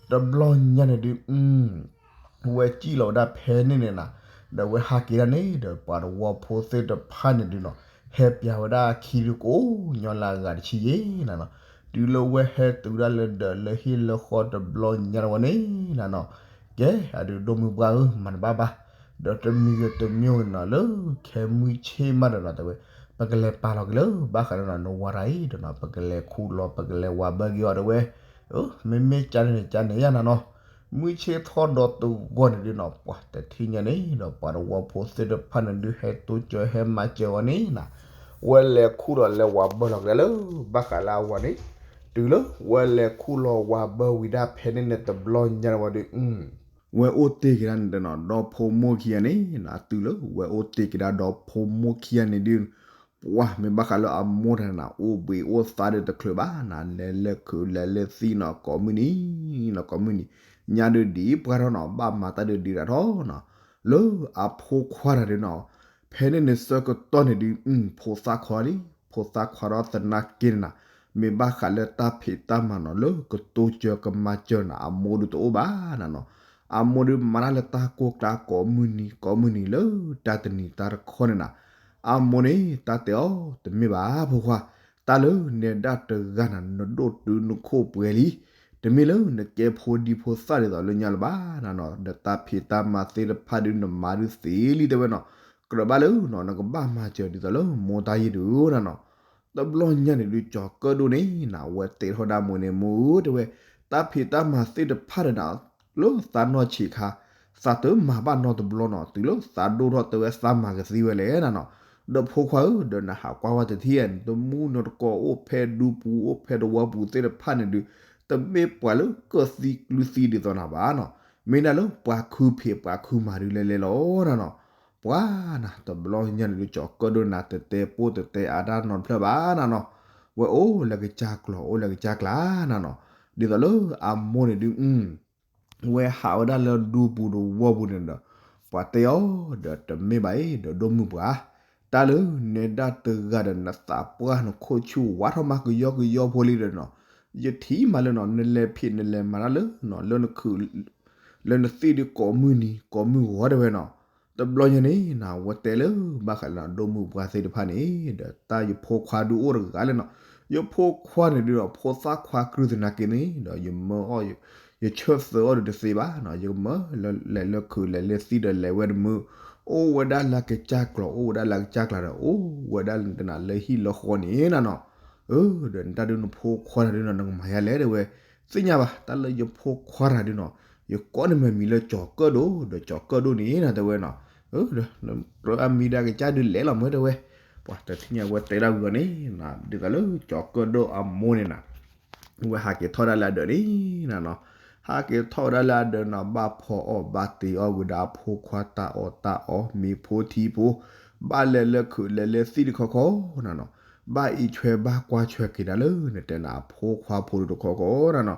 တဘျီညါန့ၣ်ဒုး ဝဲစံၣ်လီၤဝဲဒၣ်ဖဲန့ၣ်န့ၣ်နၤ, ဒီးဝဲဟးက့ၤဒၣ်န့ၣ်ဒီး ပှၤတဝီဖိသ့ၣ်တဖၣ်န့ၣ်ဒုးနီၤ, ဟဲပျးဝဲဒၣ်ခံဒုကိးညီလၢအဂၤတဆံယဲၢ်နၤနီၤ, တုၤလၢဝဲဟဲတုၤဒၣ်လၢဒၢးလၢဟံၣ်လၢဃီတဘျီညါတဝဲန့ၣ်နၤနီၤ, ကဲ အဒုးဒိၣ်မုၢ်ပှၢ်ဧၢ မၤတဘၣ်ဘၣ်, ဒီးတမံၤဂ့ၤတမံၤဂ့ၤနီၤ လၢခဲမုၢ်ဆ့ၣ်မးဒီးနီၤ တဲဝဲ, ပကလဲၤပာ်လီၤက့ၤလၢ ဘၣ်ဃးလၢနီၤ နဝၤတၢ်အံၤဒီးနီၤ ပကလဲၤခူၣ်လီၤပကလဲၤဝၤဘၢက့ၤအီၤတဲဝဲ, မ့မ့ၢ်ကန့ၣ်န့ၣ် ကန့ၣ်ယါနၤနီၤ, မုၢ်ဆ့ၣ်ထီၣ်ဒီးတဂီၤန့ၣ်ဒုးနီၤ ပှၤတထံၣ်ညါန့ၣ်ဒီး ပှၤတဝီဖိသ့ၣ်တဖၣ်န့ၣ်ဒုး ဟဲတိစၢၤဟဲမၤစၢၤအီၤန့ၣ်နၤ, ဝဲလဲၤခူၣ်ဒီးလဲၤဝၤဘၢလီၤက့ၤလၢ ဘၣ်ဃးလၢအဝၤန့ၣ်, တုၤလၢဝဲလဲၤခူၣ်လီၤဝၤဘၢဝံၤဒၣ်ဖဲန့ၣ်န့ၣ်တဘျီညါတဝဲဒုး ဝဲအိၣ်တ့ၢ်က့ၤဒၣ်န့ၣ်ဒီးနီၤ ဒီဖိမိၢ်ခံဂၤန့ၣ်နၤ, တုၤလၢဝဲအိၣ်တ့ၢ်က့ၤဒၣ်ဒီဖိမိၢ်ခံဂၤန့ၣ်ဒုး, ပှၤမ့ၢ်ဘၣ်ဃးလၢအမိၢ်တဂၤန့ၣ် အိၣ်ဘှံးအိၣ်သါဒီးတချုးဘၣ်နၤ, လဲၤလၢခုးလဲၤလၢသံနီၤ ကိးမုၢ်နံၤနီၤ ကိးမုၢ်နံၤ, ညါဒုးဒံးပှၢ်ထီၣ်နီၤ ဘၣ်မၤတၢ်ဒုးဒံးတၢ်ထီၣ်နီၤ, လၢအဖိခွါတဂၤဒုးနီၤ, ဖဲန့ၣ်န့ၣ်ဆၢကတီၢ်န့ၣ်ဒုး ဖိသၣ်ခွါလံ, ဖိသၣ်ခွါဒီးသနာ်က့န့ၣ်နၤ, မ့ၢ်ဘၣ်ဃးလၢတၢ်ဖံးတၢ်မၤနီၤ လၢကတိစၢၤကမၤစၢၤနၤ အမိၢ်ဒုးတအိၣ်ဘၣ်နၤနီၤ, အမိၢ်ဒုးမၤတၢ်လၢတၢ်ကိၢ်ကျါကိးမုၢ်နံၤ ကိးမုၢ်နံၤလၢတၢ်တနံၤတၢ်တခီန့ၣ်နၤ, အမိၢ်န့ၣ် တၢ်တဲအီၤ တမ့ၢ်ဘၣ်ဖိခွါ, တၢ်လၢနဲဒၣ်တဂၤနၤ နဒိၣ်တုာ်နခိၣ်ပှဲၤလံ, တမ့ၢ်လၢနကဲဖိဒံဖိသၣ်ဒ်သိးလၢညါလၢၤဘၣ်နၤနီၤ, ဒီးတၢ်ဖံးတၢ်မၤသ့ၣ်တဖၣ်ဒုးနမၤဒုးသ့လံတဲဝဲနီၤ, ကြၢးဘၣ်လၢနီၤ နကဘၣ်မၤစၢၤဒ်သိးလၢမိၢ်တၢ်ယံၤဒုးနၤနီၤ, တဘျီညါန့ၣ်ဒုး ကၠီၤကၢၣ်ဒိၣ်န့ၣ်နၤ ဝဲတဲထီၣ်ဒၣ်မိၢ်န့ၣ် မိၢ်ဧၢ တဲဝဲ, တၢ်ဖံးတၢ်မၤသ့ၣ်တဖၣ်ဒီးနၤ လၢသးနီၢ်ဆံးခါ, သးတမၤဘၣ်နီတဘျီနီၤ တုၤလၢသးဒိၣ်ထီၣ်တဲဝဲသးမၤကသ့ဝဲလဲၣ်နၤနီၤ, ဒီးဖိခွါဧၢ ဒီးနဟးကွၢ်ဝဲတထံၣ်ဧါန့ၣ် တမူနတကိးအိၣ်ဖဲဒူပူၤ အိၣ်ဖဲတဝီပူၤသ့ၣ်တဖၣ်န့ၣ်ဒုး, တမ့ၢ်ပှၤလၢကၢၣ်သံကျုသံဒ်သိးနၤဘၣ်နီၤ, မ့ၢ်ဒၣ်လၢပှၤခုဖံးပှၤခုမၤဒုးလဲၤလဲၤလီၤနၤနီၤ, ပှၤနၤ တဘျီညါန့ၣ်ဒုး ကၠီၤကၢၣ်ဒိၣ်နၤ တတဲပိၢ်တတဲအါတၢ်နီတဖျၢၣ်ဘၣ်နၤနီၤ, ဝဲအိၣ်လၢကစၢ်ကျီၤ အိၣ်လၢကစၢ်ကျါနၤနီၤ, ဒ်သိးလၢအမိၢ်န့ၣ်ဒုး ဝဲဟးဝဲဒၣ်လၢဒူပူၤတဝီပူၤန့ၣ်ဒီး, ပှၤတဲအီၤဒီး တမ့ၢ်ဘၣ်အံၤ ဒီးဒိၣ်မုၢ်ပှၢ်, တၢ်လၢနဲဒၣ်တဂၤဒီးနသးပှၢ်နခိၣ်ဆူၣ်ဝါထီၣ်မးကယီကယီဖိလံဒီးနီၤ, ယထံၣ်မးလၢနီၤ နလဲၤဖံးနလဲၤမၤတၢ်လၢနီၤ လၢနခုး လၢနသ့ၣ်ဒုးကိးမုၢ်နံၤကိးမုၢ်ဂီၤတဲဝဲနီၤ, တဘျီညါန့ၣ်နၤ ဝဲတဲလၢဘၣ်ဃးလၢနီၤ ဒိၣ်မုၢ်ပှၢ်သ့ၣ်တဖၣ်န့ၣ် ဒီးတၢ်ယဖိခွါဒုးအိၣ်တဂၤလၢနီၤ, ယဖိခွါန့ၣ်ဒုးဒီး ဖိသၣ်ခွါကြုးသနာ်က့န့ၣ်ဒီး ယမၢအီၣ် ယဆၢၣ်သၢအီၣ်ဒုးတသ့ဘၣ်နီၤ, ယကမၢလဲၤလၢခုးလဲၤလၢသံဒီးလဲၤဝဲတမုာ်, အိၣ်ဝဲဒၣ်လၢကစၢ်ကျီၤ အိၣ်ဝဲဒၣ်လၢကစၢ်ကျါဒီး အိၣ်ဝဲဒၣ်တနၤလၢဟံၣ်လၢဃီန့ၣ်နၤနီၤ, အၢ ဒီးနတၢ်ဒုးနဖိခွါန့ၣ်ဒုးနီၤ နကမၤယါလဲၣ်တဲဝဲ, သ့ၣ်ညါဘၣ် တၢ်လၢယဖိခွါတဂၤဒုးနီၤ, ယကိးန့ၢ်မ့ၢ်မံၤလၢကၠီၤကၢၣ်ဒိၣ် ဒီးကၠီၤကၢၣ်ဒိၣ်န့ၣ်နၤတဲဝဲနီၤ, အၢ ဒီး ကြၢးအမံၤဒၣ်ကစၢ်ဒုးလဲၤလီၤမ့ၢ်တဲဝဲ, ပှၤတထံၣ်ညါဝဲတဲဒၣ်ဝံၤအီၤန့ၣ် ဒ်သိးလၢကၠီၤကၢၣ်ဒိၣ်အမိၢ်န့ၣ်နၤ ဝဲဟးက့ၤထီၣ်ဒၣ်လၢအဒၢးန့ၣ်နၤနီၤ, ဟးက့ၤထီၣ်ဝဲဒၣ်လၢအဒၢးနီၤ ဘၣ်ဖီအီၣ်ဘၣ်တ့အီၣ်ဝဲဒၣ်အဖိခွါတၢ်အီၣ်တၢ်အီ မ့ၤဖိထံဖိ, ဘၣ်လဲၤလၢခုးလဲၤလၢသံတခီခီနၤနီၤ, ဘၣ်အံးဆွဲဘၣ်ကွၢ်ဆွဲက့ၤဒၣ်လၢနတဲနၤ အဖိခွါဖိဒုးတခီခီနၤနီၤ,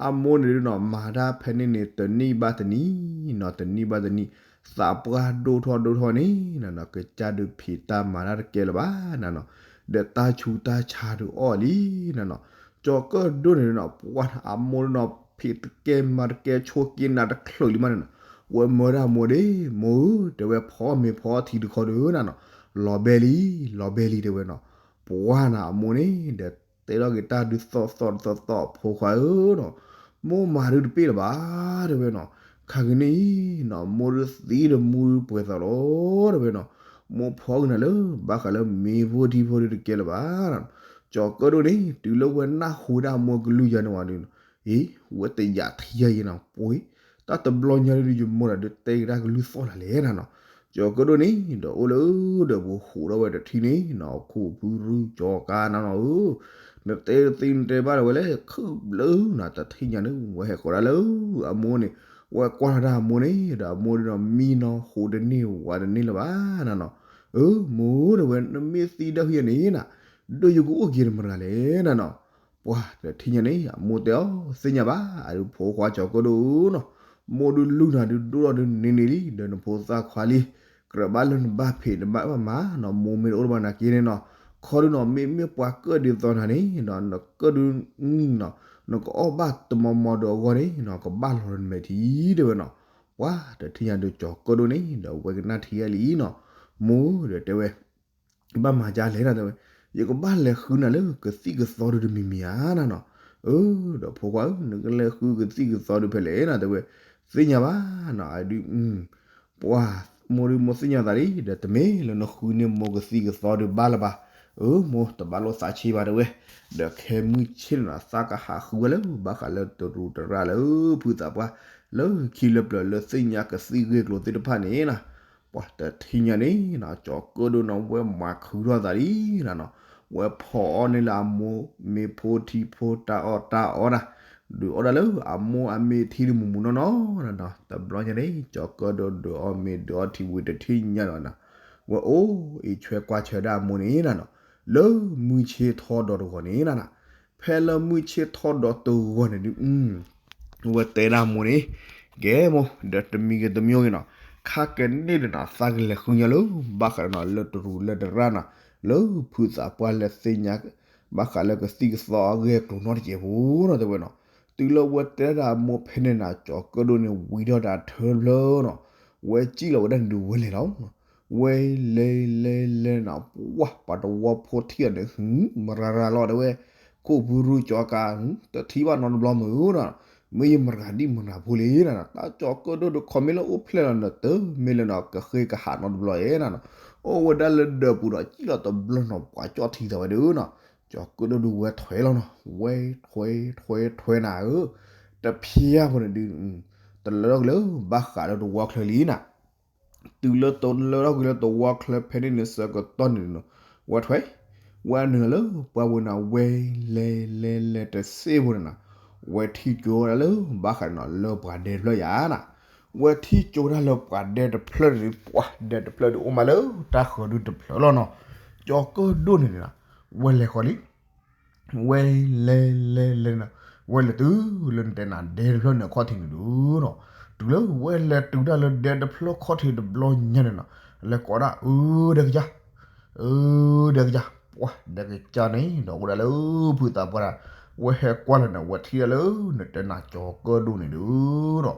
အမိၢ်န့ၣ်ဒုးနီၤ မၤတၢ်ဖဲန့ၣ်န့ၣ် တနံၣ်ဘၣ်တနံၣ်နီၤ တနံၣ်ဘၣ်တနံၣ်, သးပှၢ်ဒိၣ်ထီၣ်ဒိၣ်ထီၣ်န့ၣ်နၤနီၤ ကစၢ်ဒုးဖံးတၢ်မၤတၢ်တကဲလၢၤဘၣ်နၤနီၤ, ဒီးတၢ်ဆူးတၢ်ဆါဒုးအီၣ်လံနၤနီၤ, ကၠီၤကၢၣ်ဒိၣ်န့ၣ်နီၤ ပှၤအမိၢ်န့ၣ်နီၤ ဖံးတကဲမၤတကဲဆိးက့နၤတချုးလံမးန့ၣ်နီၤ, ဝဲမၢဒၣ်အမိၢ်ဒ့ၣ် မိၢ်ဧၢ တဲဝဲ ဖီအီၣ်မ့ၤဖီအီၣ်ထံတခီဒုးနၤနီၤ, လီၤဘဲလံ လီၤဘဲလံတဲဝဲနီၤ, ပှၤနၤအမိၢ်န့ၣ်ဒီး တဲထီၣ်က့ၤတၢ်ဒုးသီၣ်သီၣ်တသီၣ်သီၣ် အဖိခွါဧၢနီၤ, မိၢ်မၤဒုးတပ့ၢ်လၢၤဘၣ်တဲဝဲနီၤ, ခါက့ၤန့ၣ်အံၤနီၤ မိၢ်ဒုးသံဒီးမူဒုးပှဲၤသးလီၤတဲဝဲနီၤ, မိၢ်ဖီက့ၤနၤလၢ ဘၣ်ဃးလၢမ့ၤဖိထံဖိဒုးတကဲလၢၤဘၣ်နီၤ, ကၠီၤကၢၣ်ဒိၣ်န့ၣ် တုၤလၢဝဲနၢ်ဟူဝဲဒၣ်အမိၢ်ကလုၢ်ယၤန့ၣ်ဝံၤဒုး အ့ ဝဲတယာ်ထံယၤအံၤနီၤ ပှ့ၤ တၢ်တဘျီညါဒုး ယမိၢ်ဒီးဒုးတဲက့ၤတၢ်ကလုၢ်သီၣ်လၢ်လဲၣ်နၤနီၤ, ကၠီၤကၢၣ်ဒိၣ်န့ၣ် ဒီးအိၣ်လၢဒၢးပူၤဟူးထီၣ်ဝဲတထံၣ်န့ၣ်နီၤ ခိၣ်ဖုရူကၠီၤကါနၤနီၤဧၢ, နတဲသ့နတဲဘၣ်ဒီးဝဲလဲၣ် ခုၣ်ဘျုးနၤ တထံၣ်ညါန့ၣ် ဝဲဟဲဃီၤဒၣ်လၢအမိၢ်န့ၣ်, ဝဲကွၢ်ထီၣ်ဒၣ်အမိၢ်န့ၣ် ဒီးအမိၢ်ဒုးနီၤ မံနီၤဟူးတန့ၢ်ဝးတန့ၢ်လၢၤဘၣ်နၤနီၤ, အၢ မိၢ်တဲဝဲ နမ့ၢ်သံဒၣ်ဟံၣ်န့ၣ်နၤ ဒီးယကအိၣ်က့ၤတမတၤလဲၣ်နၤနီၤ, ပှၤတထံၣ်ညါန့ၣ် အမိၢ်တဲအီၤ သ့ၣ်ညါဘၣ် အဒုးဖိခွါကၠီၤကၢၣ်ဒိၣ်နီၤ, မိၢ်ဒုးလူၤနၤဒုးဒိၣ်ထီၣ်ဒုးန့ၢ်န့ၢ်လံ ဒီးနဖိသၣ်ခွါလံ, ကြၢးဘၣ်လၢနဘၣ်ဖံးနဘၣ်မၤနီၤ မိၢ်မ့ၢ်တအိၣ်တဘၣ်နာ်က့န့ၣ်နီၤ, ခီဒုးနီၤ မ့မ့ၢ်ပှၤကၢၣ်ဒ်သိးနၤန့ၣ်နီၤ နကၢၣ်ဒုးနီၤ နကအီၣ်ဘၣ်တမီၤမီၤဒီးအဂီၢ်န့ၣ်နီၤ ကဘၣ်လီၤနမဲာ်ထံတဲဝဲနီၤ, ပှၤတထံၣ်ညါဒုးကၠီၤကၢၣ်ဒိၣ်န့ၣ် ဒီးဝဲကနၣ်ထံယၤလံနီၤ, မိၢ်ဒီးတဲဝဲ ဘၣ်မၤဒ်လဲၣ်နၤ တဲဝဲ, ယကဘၣ်လဲၤဃုနၤလၢကသံၣ်ကသီဒုတမံၤမံၤဧါနၤနီၤ. အၢ ဒီးဖိခွါဧၢ နကလဲၤဃုကသံၣ်ကသီဒုဖဲလဲၣ်နၤ တဲဝဲ, သ့ၣ်ညါဘၣ်နီၤ အဒု ပှၤ မိၢ်ဒုမိၢ်သ့ၣ်ညါသးလံ ဒီးတမ့ၢ်လၢနဃုန့ၢ်မိၢ်ကသံၣ်ကသီဒုဘၣ်လၢၤဘၣ်. အၢ မိၢ်တဘၣ်လိာ်သးဆံးဘၣ် တဲဝဲ, ဒီးခဲမုၢ်ဆ့ၣ်န့ၣ်နီၤ သးကဟးဃုဝဲလၢ ဘၣ်ဃးလၢတရူးတရၣ်လၢ ဖုသးပှၢ် လၢခံလၢပျၢၤလၢသ့ၣ်ညါကသံၣ်ဂ့ၢ်ကျိၤသ့ၣ်တဖၣ်န့ၣ်နီၤ ပှၤတထံၣ်ညါန့ၣ်နီၤ ကၠီၤကၢၣ်ဒိၣ်နီၤ ဝဲမၤခုထီၣ်သးလံနၤနီၤ, ဝဲဖီၣ်အီၣ်န့ၢ်လၢအမိၢ်မ့ၢ်ဖိထံဖိတၢ်အီၣ်တၢ်အီနၤ, ဒုးအီၣ်ဒၣ်လၢအမိၢ်အမ့ၢ်ထံဒုးမူးမူးနီၢ်နီၢ်နၤနီၤ, တဘျီညါန့ၣ် ကၠီၤကၢၣ်ဒိၣ်ဒုးအီၣ်မ့ၤဒုးအီထံဝံၤတထံၣ်ညါဒီးနၤ, ဝဲအိၣ်အံၤဆွဲကွၢ်ဆၢဒၣ်အမိၢ်န့ၣ်နၤနီၤ, လၢမုၢ်ဆ့ၣ်ထီၣ်ဒီးတဂီၤန့ၣ်နၤနီၤ, ဖဲလၢမုၢ်ဆ့ၣ်ထီၣ်ဒီးတဂီၤန့ၣ်ဒုး ဝဲတဲဒၣ်မိၢ်န့ၣ်, ကဲမိၢ် ဒီးတမံၤဂ့ၤတမံၤဂ့ၤနီၤ, ခါကန့ၣ်ဒီးနီၤ သးကလဲၤဃုညါလၢ ဘၣ်ဃးဒီးနီၤ လၢတရူးလၢတရၣ်နီၤ, လၢဖုသးပှၢ်လၢသ့ၣ်ညါ ဘၣ်ဃးလၢကသံၣ်ကသီအဂ့ၢ်အကျိၤနီတစဲးဖိနီၤ တဲဝဲနီၤ, တုၤလၢဝဲတဲဒၣ်မိၢ်ဖဲန့ၣ်နၤ ကၠီၤကၢၣ်ဒိၣ်န့ၣ် ဝံထီၣ်တၢ်ထၢဖျၢၣ်နီၤ, ဝဲစံၣ်လီၤဝဲဒၣ်န့ၣ်ဒုးဝဲလဲၤလီၤ ဝဲလဲၤလဲၤလဲၤနၤ ပှၤ ပှၤတဝီဖိထံၣ်အီၤန့ၣ် မရၤရၤလီၤ တဲဝဲ, ခိၣ်ဖုရူကၠီကၤ တထံၣ်ဘၣ်နီတဘျီမုၢ်နီၤ, မ့ၢ်ယမရၤဒံၣ်မရၤဖိလံနၤနီၤ, တၢ်ကၠီၤကၢၣ်ဒိၣ်ဒုးခီမ့ၢ်လၢအိၣ်ဖျဲၣ်လီၤန့ၣ် တမ့ၢ်လၢနီၤ ကဃ့ကဟးနီတဘျီဧါနၤနီၤ, အိၣ်ဝဲဒၣ်လၢဒၢးပူၤဒီး စံၣ်လီၤတဘျီနီၤ ပှၤကၠီၣ်ထံသးဝဲဒုးနီၤ, ကၠီၤကၢၣ်ဒိၣ်ဒုးဝဲထွဲလီၤနီၤ, ဝဲထွဲထွဲထွဲနၤဧၢ, တဖျါဖိန့ၣ်ဒုး တလၢထီၣ်ကွံာ်လၢ ဘၣ်ဃးလၢတဝီချၢလံနၤ တုၤလၢတလၢထီၣ်ကွံာ်လၢတဝီချၢဖဲန့ၣ်န့ၣ်ဆၢကတီၢ်န့ၣ်နီၤ, ဝဲထွဲ, ဝဲနုာ်လီၤလၢပှၢ်ဝဲနၤ ဝဲလဲၤလဲၤလဲၤတစ့ၢ်ဖိန့ၣ်နၤ, ဝဲထံၣ်ကၠိဝဲဒၣ်လၢ ဘၣ်ဃးနီၤ လၢပှၤဒဲတဖျၢၣ်ယၤနၤ, ဝဲထံၣ်ကၠိဝဲဒၣ်လၢပှၤဒဲတဖျၢၣ်န့ၣ် ပှၤဒဲတဖျၢၣ်ဒုးအိၣ်မးလၢတၢ်ဃၢၤဒုးတဖျၢၣ်လီၤနီၤ, ကၠီၤကၢၣ်ဒိၣ်န့ၣ်န့ၣ်နၤ, ဝဲလဲၤဃီလံ ဝဲလဲၤလဲၤနၤ, ဝဲလဲၤတုၤလၢနတဲနၤဒဲတဖျၢၣ်န့ၣ်အခီၣ်ထံးန့ၣ်ဒုးနီၤ, တုၤလၢဝဲလဲၤတုၤတၢ်လၢဒဲတဖျၢၣ်ခီၣ်ထံးတဘျီညါန့ၣ်နီၤ, လဲၤကိးဒၣ် အၢ ဒဲကစၢ် အၢ ဒဲကစၢ်, ပှၤဒဲကစၢ်န့ၣ်ဒီးအိၣ်ဒၣ်လၢ ဖုသးပှၢ်တၢ်, ဝဲဟဲကွၢ်လီၤန့ၣ် ဝဲထံၣ်ဒၣ်လၢ နတဲနၤကၠီၤကၢၣ်ဒိၣ်န့ၣ်ဒုးနီၤ,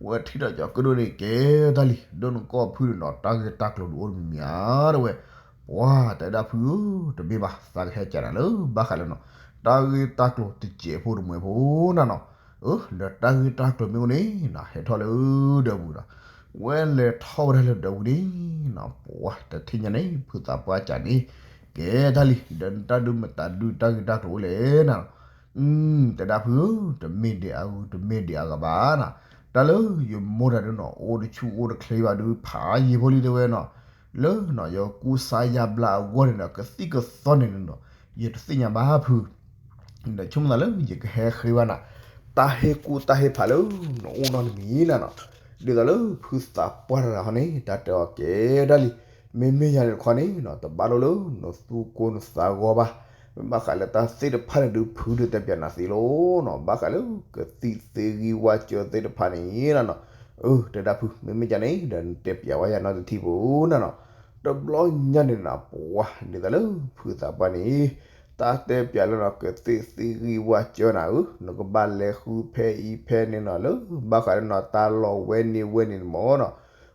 ဝဲထံၣ်ဒီးကၠီၤကၢၣ်ဒိၣ်န့ၣ် ကဲတၢ်လံ ဒိၣ်နကီၢ်ဖုန့ၣ်ဒီး တၢ်ဂ့ၢ်တၢ်ကျိၤဒုးအိၣ်တမံၤမံၤဧါ တဲဝဲ, ပှၤတဲဒၣ်ဖုဧၢ တမ့ၢ်ဘၣ် သးကဟဲကးနၤလၢ ဘၣ်ဃးလၢနီၤ တၢ်ဂ့ၢ်တၢ်ကျိၤတစဲးဖိတမှဲၤဖိနၤနီၤ, အၢ ဒီးတၢ်ဂ့ၢ်တၢ်ကျိၤမ့ၢ်အိၣ်န့ၣ် နဟဲထီၣ်လၢဒၢးပူၤဒီး, ဝဲလဲၤထီၣ်ဝဲဒၣ်လၢဒၢးပူၤန့ၣ်နီၤ, ပှၤတထံၣ်ညါန့ၣ် ဖုသးပှၢ်ကးန့ၣ်, ကဲတၢ်လံ ဒီးနတၢ်ဒုးမတၤဒုးတၢ်ဂ့ၢ်တၢ်ကျိၤအိၣ်လဲၣ်နၤနီၤ, တဲဒၣ်ဖုဧၢ တမ့ၢ်ဒံးအဂုၤ တမ့ၢ်ဒံးအဂၤဘၣ်နၤ, တၢ်လၢယမိၢ်တၢ်ဒုးနီၤ အိၣ်တဆူၣ်အိၣ်တချ့ဘၣ်ဒုး ဖးယံာ်ဖိလံတဲဝဲနီၤ, လၢနီၤယကူစါယါဘျါအဂီၢ်န့ၣ်ဒီး ကသံၣ်ကသီန့ၣ်နီၤ ယတသ့ၣ်ညါဘၣ်ဖု ဒီးဆိကမိၣ်သးလၢယကဟဲဃ့ဘၣ်နၤ တၢ်ဟ့ၣ်ကူၣ်တၢ်ဟ့ၣ်ဖးလၢ နအိၣ်နီတမံၤနၤနီၤ, ဒ်သိးလၢဖုသးပှၢ်တဂၤဟီန့ၣ် တၢ်တဲအီၤကဲဒၣ်လံ, မ့မ့ၢ်ယၤန့ၣ်တခီန့ၣ်နီၤ တဘၣ်လိၣ်လၢနသူၣ်ကိၢ်နသးဂီၤဘၣ်, မ့ၢ်ဘၣ်ဃးလၢတၢ်သ့ၣ်တဖၣ်န့ၣ်ဒုး ဖုဒုးတဲပၠးနၤသ့လီၤနီၤ, ဘၣ်ဃးလၢကသံၣ်သ့ၣ်ဂံၢ်ဝါစၢၤသ့ၣ်တဖၣ်န့ၣ်နၤနီၤ, အၢ တဲဒၣ်ဖု မ့မ့ၢ်ယၤန့ၣ်ဒီး နတဲပၠးဝဲယၤနီတထံၣ်ဖိနၤနီၤ, တဘျီညါန့ၣ်နၤ ပှၤဒ်သိးလၢဖုသးပှၢ်န့ၣ် တၢ်တဲပၠးလၢနီၤ ကသံၣ်သ့ၣ်ဂံၢ်ဝါစၢၤနၤဧၢ, နကဘၣ်လဲၤဃုဖဲအံၤဖဲန့ၣ်နီၤ လၢဘၣ်ဃးလၢနီၤ တၢ်လီၤဝဲန့ၢ်ဝဲန့ၣ်မ့ၢ်နီၤ,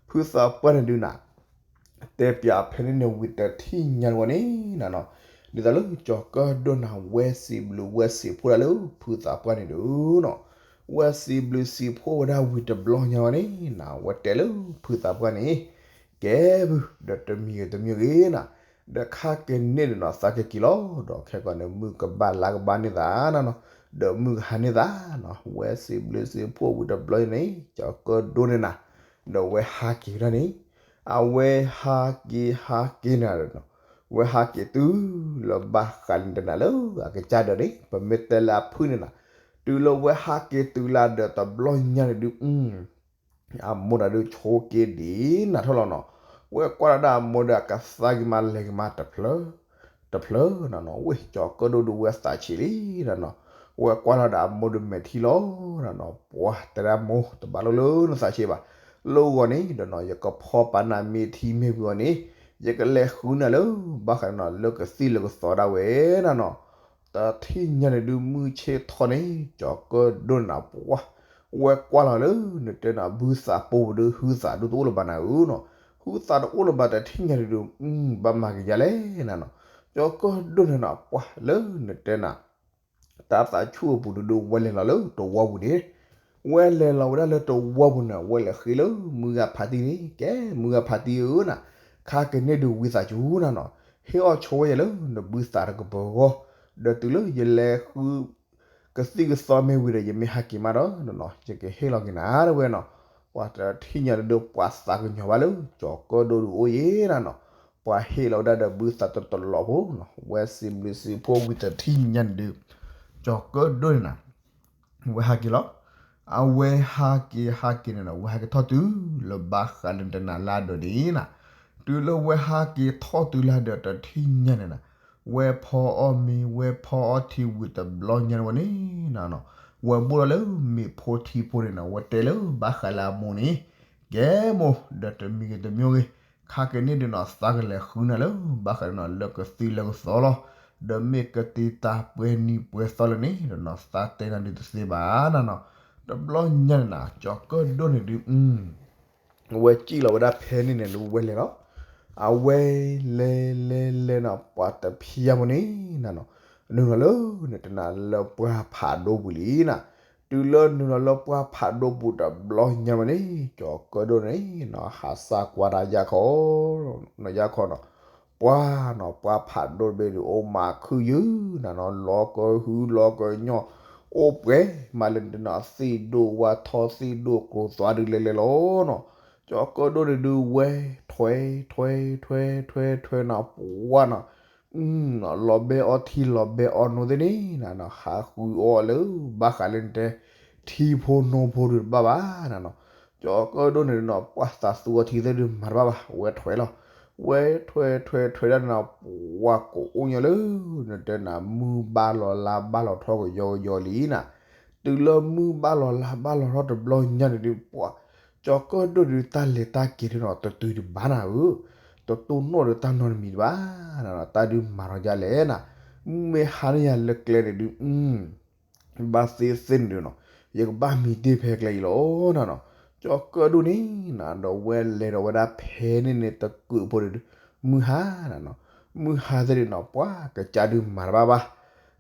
ဖုသးပှၢ်န့ၣ်ဒုးနၤ တဲပၠးဖဲန့ၣ်န့ၣ်ဝံၤတထံၣ်ညါဝဲန့ၣ်နၤနီၤ, ဒ်သိးလၢကၠီၤကၢၣ်ဒိၣ်နၤ ဝဲစံးဘျုးဝဲစံးဖှိၣ်ဒၣ်လၢဖုသးပှၢ်န့ၣ်ဒုးနီၤ, ဝဲစံးဘျုးစံးဖှိၣ်ဝဲဒၣ်ဝံၤတဘျီညါဝဲန့ၣ်နၤ ဝဲတဲလၢဖုသးပှၢ်န့ၣ် ကဲဖု ဒီးတမံၤဂ့ၤတမံၤဂ့ၤနၤ, ဒီးခါကန့ၣ်ဒီးနီၤ သးကက့ၤလီၤ, ဒီးခဲကီးန့ၣ် မုၢ်ကဘၣ်လါကဘၣ်န့ၢ်သးနၤနီၤ, ဒီးမုၢ်ကဟါန့ၢ်သးနီၤ, ဝဲစံးဘျုးစံးဖှိၣ်ဝံၤတဘျီန့ၣ် ကၠီၤကၢၣ်ဒိၣ်န့ၣ်နၤ, ဒီးဝဲဟးက့ၤဝဲဒၣ်န့ၣ်, အဝဲဟးက့ၤဟးက့ၤနၤဒီးနီၤ, ဝဲဟးက့ၤတုၤလၢဘၣ်ဃးလၢနတဲနၤလၢအကစၢ်ဒၢးန့ၣ် ပမ့ၢ်တဲလၢအဖုၣ်န့ၣ်နၤ, တုၤလၢဝဲဟးက့ၤတုၤလၢဒၢးတဘျီညါန့ၣ်ဒုး အမိၢ်တၢ်ဒုးဆိက့ၤဒ်နၤထီၣ်လီၤနီၤ, ဝဲကွၢ်လီၤဒၣ်အမိၢ်ဒီး အကသါက့ၤမးလဲၤက့ၤမးတဖျၢၣ် တဖျၢၣ်နၤနီၤ, ဝဲကၠီၤကၢၣ်ဒိၣ်ဒုးဝဲသးဆံးလံနၤနီၤ, ဝဲကွၢ်လီၤဒၣ်အမိၢ်ဒီးမဲာ်ထံလီၤနၤနီၤ, ပှၤတဲဒၣ်မိၢ် တဘၣ်လိၣ်လၢနသးဆံးဘၣ်, လၢဂီၤန့ၣ်ဒီးနီၤ ယကဖီပာ်နၤမ့ၢ်ထံမ့ၢ်ဝံၤအီၤန့ၣ်, ယကလဲၤဃုနၤလၢ ဘၣ်ဃးနၤလၢကသံၣ်လၢကသီဒၣ်ဝဲနၤနီၤ တထံၣ်ညါန့ၣ်ဒုးမုၢ်ဆ့ၣ်ထီၣ်န့ၣ် ကၠီၤကၢၣ်ဒိၣ်နၤပှၤ, ဝဲကွၢ်လီၤလၢ နတဲနၤဘုသးပူၤဒုး ဟုသးဒုးတအိၣ်လၢၤဘၣ်နၤဧၢနီၤ, ဘုသးတအိၣ်လၢၤဘၣ်တထံၣ်ညါဒုးဒုး ဘၣ်မၤက့ၤယၤလဲၣ်နၤနီၤ. ကၠီၤကၢၣ်ဒိၣ်န့ၣ်နီၤ ပှၤလၢနတဲနၤ တၢ်သးဆူၣ်အပူၤဒုးဒုး ဝဲလဲၤလီၤလၢတဝီပူၤန့ၣ်, ဝဲလဲၤလီၤဝဲဒၣ်လၢတဝီပူၤန့ၣ် ဝဲလဲၤဃ့လၢမုၢ်ဂၤဖးတံၢ်န့ၣ်, ကဲမုၢ်ဂၤဖးတံၢ်ဧၢနၤ, ခါကန့ၢ်ဒုးဝံသးစူၤနၤနီၤ, ဟ့ၣ်အီၣ်ဆိဝဲယၤလၢနဘုသးတကပၤအဂီၢ်, ဒီးတုၤလၢယလဲၤဃု ကသံၣ်ကသီမ့ၢ်ဝံၤဒီး ယမ့ၢ်ဟးက့ၤမးဒီးနနီၤ ယကဟ့ၣ်လီၤက့ၤနၤ တဲဝဲနီၤ. ပှၤတထံၣ်ညါဒုးဒုး ပှၤသးကညီၤဘၣ်လၢကၠီၤကၢၣ်ဒိၣ်ဒုးအိၣ်ယဲနၤနီၤ, ပှၤဟ့ၣ်လီၤဝဲဒၣ်ဒီးဘုသးတတလီၤဖိနီၤ, ဝဲစံးဘျုးစံးဖှိၣ်ဝံၤတထံၣ်ညါန့ၣ်ဒုး ကၠီၤကၢၣ်ဒိၣ်န့ၣ်နၤ ဝဲဟးက့ၤလီၤ. အဝဲဟးက့ၤဟးက့ၤန့ၣ်နီၤ ဝဲဟးက့ၤထီၣ်တုၤလၢဘၣ်ဃးလၢနတဲနၤလၢဒၢးန့ၣ်နၤ, တုၤလၢဝဲဟးက့ၤထီၣ်တုၤလၢဒၢးတထံၣ်ညါန့ၣ်နၤ, ဝဲဖီအီၣ်မ့ၤ ဝဲဖီအီၣ်ထံဝံၤတဘျီညါန့ၣ်ဝဲန့ၣ်နၤနီၤ, ဝဲဘိၣ်ထီၣ်လၢမ့ၤဖိထံဖိန့ၣ်နီၤ, ဝဲတဲလၢဘၣ်ဃးလၢအမိၢ်န့ၣ်, ကဲမိၢ် ဒီးတမံၤဂ့ၤတမံၤဂ့ၤ ခါကန့ၢ်ဒုးနီၤ သးကလဲၤဃုနၤလၢဘၣ်ဃးဒုးနီၤ လၢကသံလၢကသီလီၤ, ဒီးမ့ၢ်ကတံာ်တာ်ပှဲၤနံၤပှဲၤသီလၢန့ၣ်ဒီးနီၤ သးတဲနၤဒုးတသ့ဘၣ်နၤနီၤ. တဘျီညါန့ၣ်နၤ ကၠီၤကၢၣ်ဒိၣ်န့ၣ်ဒုး ဝဲစံၣ်လီၤဝဲဒၣ်ဖဲန့ၣ်န့ၣ် လၢဝဲလဲၤလီၤ. အဝဲလဲၤလဲၤလဲၤနီၤ ပှၤတဖံးယါမိၢ်န့ၣ်နၤနီၤ, နုာ်လီၤလၢနတဲနၤလၢပှၢ်ဖးဒိၣ်ပူၤလံနၤ, တုၤလၢနုာ်လီၤလၢပှၢ်ဖးဒိၣ်ပူၤတဘျီညါဝဲန့ၣ် ကၠီၤကၢၣ်ဒိၣ်န့ၣ်နီၤ ဟးစၢ်ကွၢ်တၢ်ယၢ်ခီ နီၤ ယၢ်ခီနီၤ, ပှၢ်နီၤ ပှၢ်ဖးဒိၣ်တဘ့ၣ်ဒုး အိၣ်မးခုၣ်ယုၢ်နၤနီၤ, လီၤကဟုလီၤကညီၢ်, အိၣ်ပှဲၤမးလၢနတဲနၤ သ့ၣ်ဒိၣ်ဝါထီ သ့ၣ်ဒိၣ်ကျိၤသွါဒုးလဲၤလဲၤလီၤနီၤ, ကၠီၤကၢၣ်ဒိၣ်န့ၣ်ဒုး ဝဲထွဲထွဲထွဲထွဲထွဲနီၤ ပှၢ်နီၤ လီၤဘဲအီထံလီၤဘဲအီနိသ့ၣ်န့ၣ်နၤနီၤ ဟးဃုအီၣ်လၢ ဘၣ်ဃးလၢနတဲ ထံဖိနိဖိဒုးတဘၣ်ဘၣ်နၤနီၤ, ကၠီၤကၢၣ်ဒိၣ်န့ၣ်နီၤ ပှၢ်သးသူအီထံသ့ၣ်ဒုးမၤတဘၣ်ဘၣ် ဝဲထွဲလီၤ, ဝဲထွဲထွဲထွဲဒၣ်နၤ ပှၢ်ကအိၣ်ညီလၢ နတဲနၤ မုၢ်ဘၣ်လီၤလါဘၣ်လီၤထီကယီကယီလံနၤ, တုၤလၢမုၢ်ဘၣ်လီၤလါဘၣ်လီၤထီတဘျီညါန့ၣ်ဒုး ပှၢ် ကၠီၤကၢၣ်ဒိၣ်ဒုး တၢ်လဲၤတၢ်က့ၤဒုးနီၤ တတုၤတဘၣ်နၤဧၢ, တတိၢ်နီၣ်ဒီးတၢ်နီတမံၤတဘၣ်နၤနီၤ, တၢ်ဒုးမၤထီၣ်ဒ်လဲၣ်နၤ, မ့ၢ်ဟါန့ၢ်ယၤလၢကျဲန့ၣ်ဒုး ဘၣ်သ့သ့န့ၣ်ဒုးနီၤ ယကဘၣ်မံတ့ၢ်ဖဲကျဲအံၤလီၤနၤနီၤ, ကၠီၤကၢၣ်ဒိၣ်န့ၣ်နၤ ဒီးဝဲလဲၤဒီးဝဲဒၣ်ဖဲန့ၣ်န့ၣ် တကုးဖိန့ၣ်ဒုး မုၢ်ဟါနၤနီၤ, မုၢ်ဟါသ့ၣ်ဒုးနီၤ ပှၢ်ကစၢ်ဒုးမၤတဘၣ်ဘၣ်,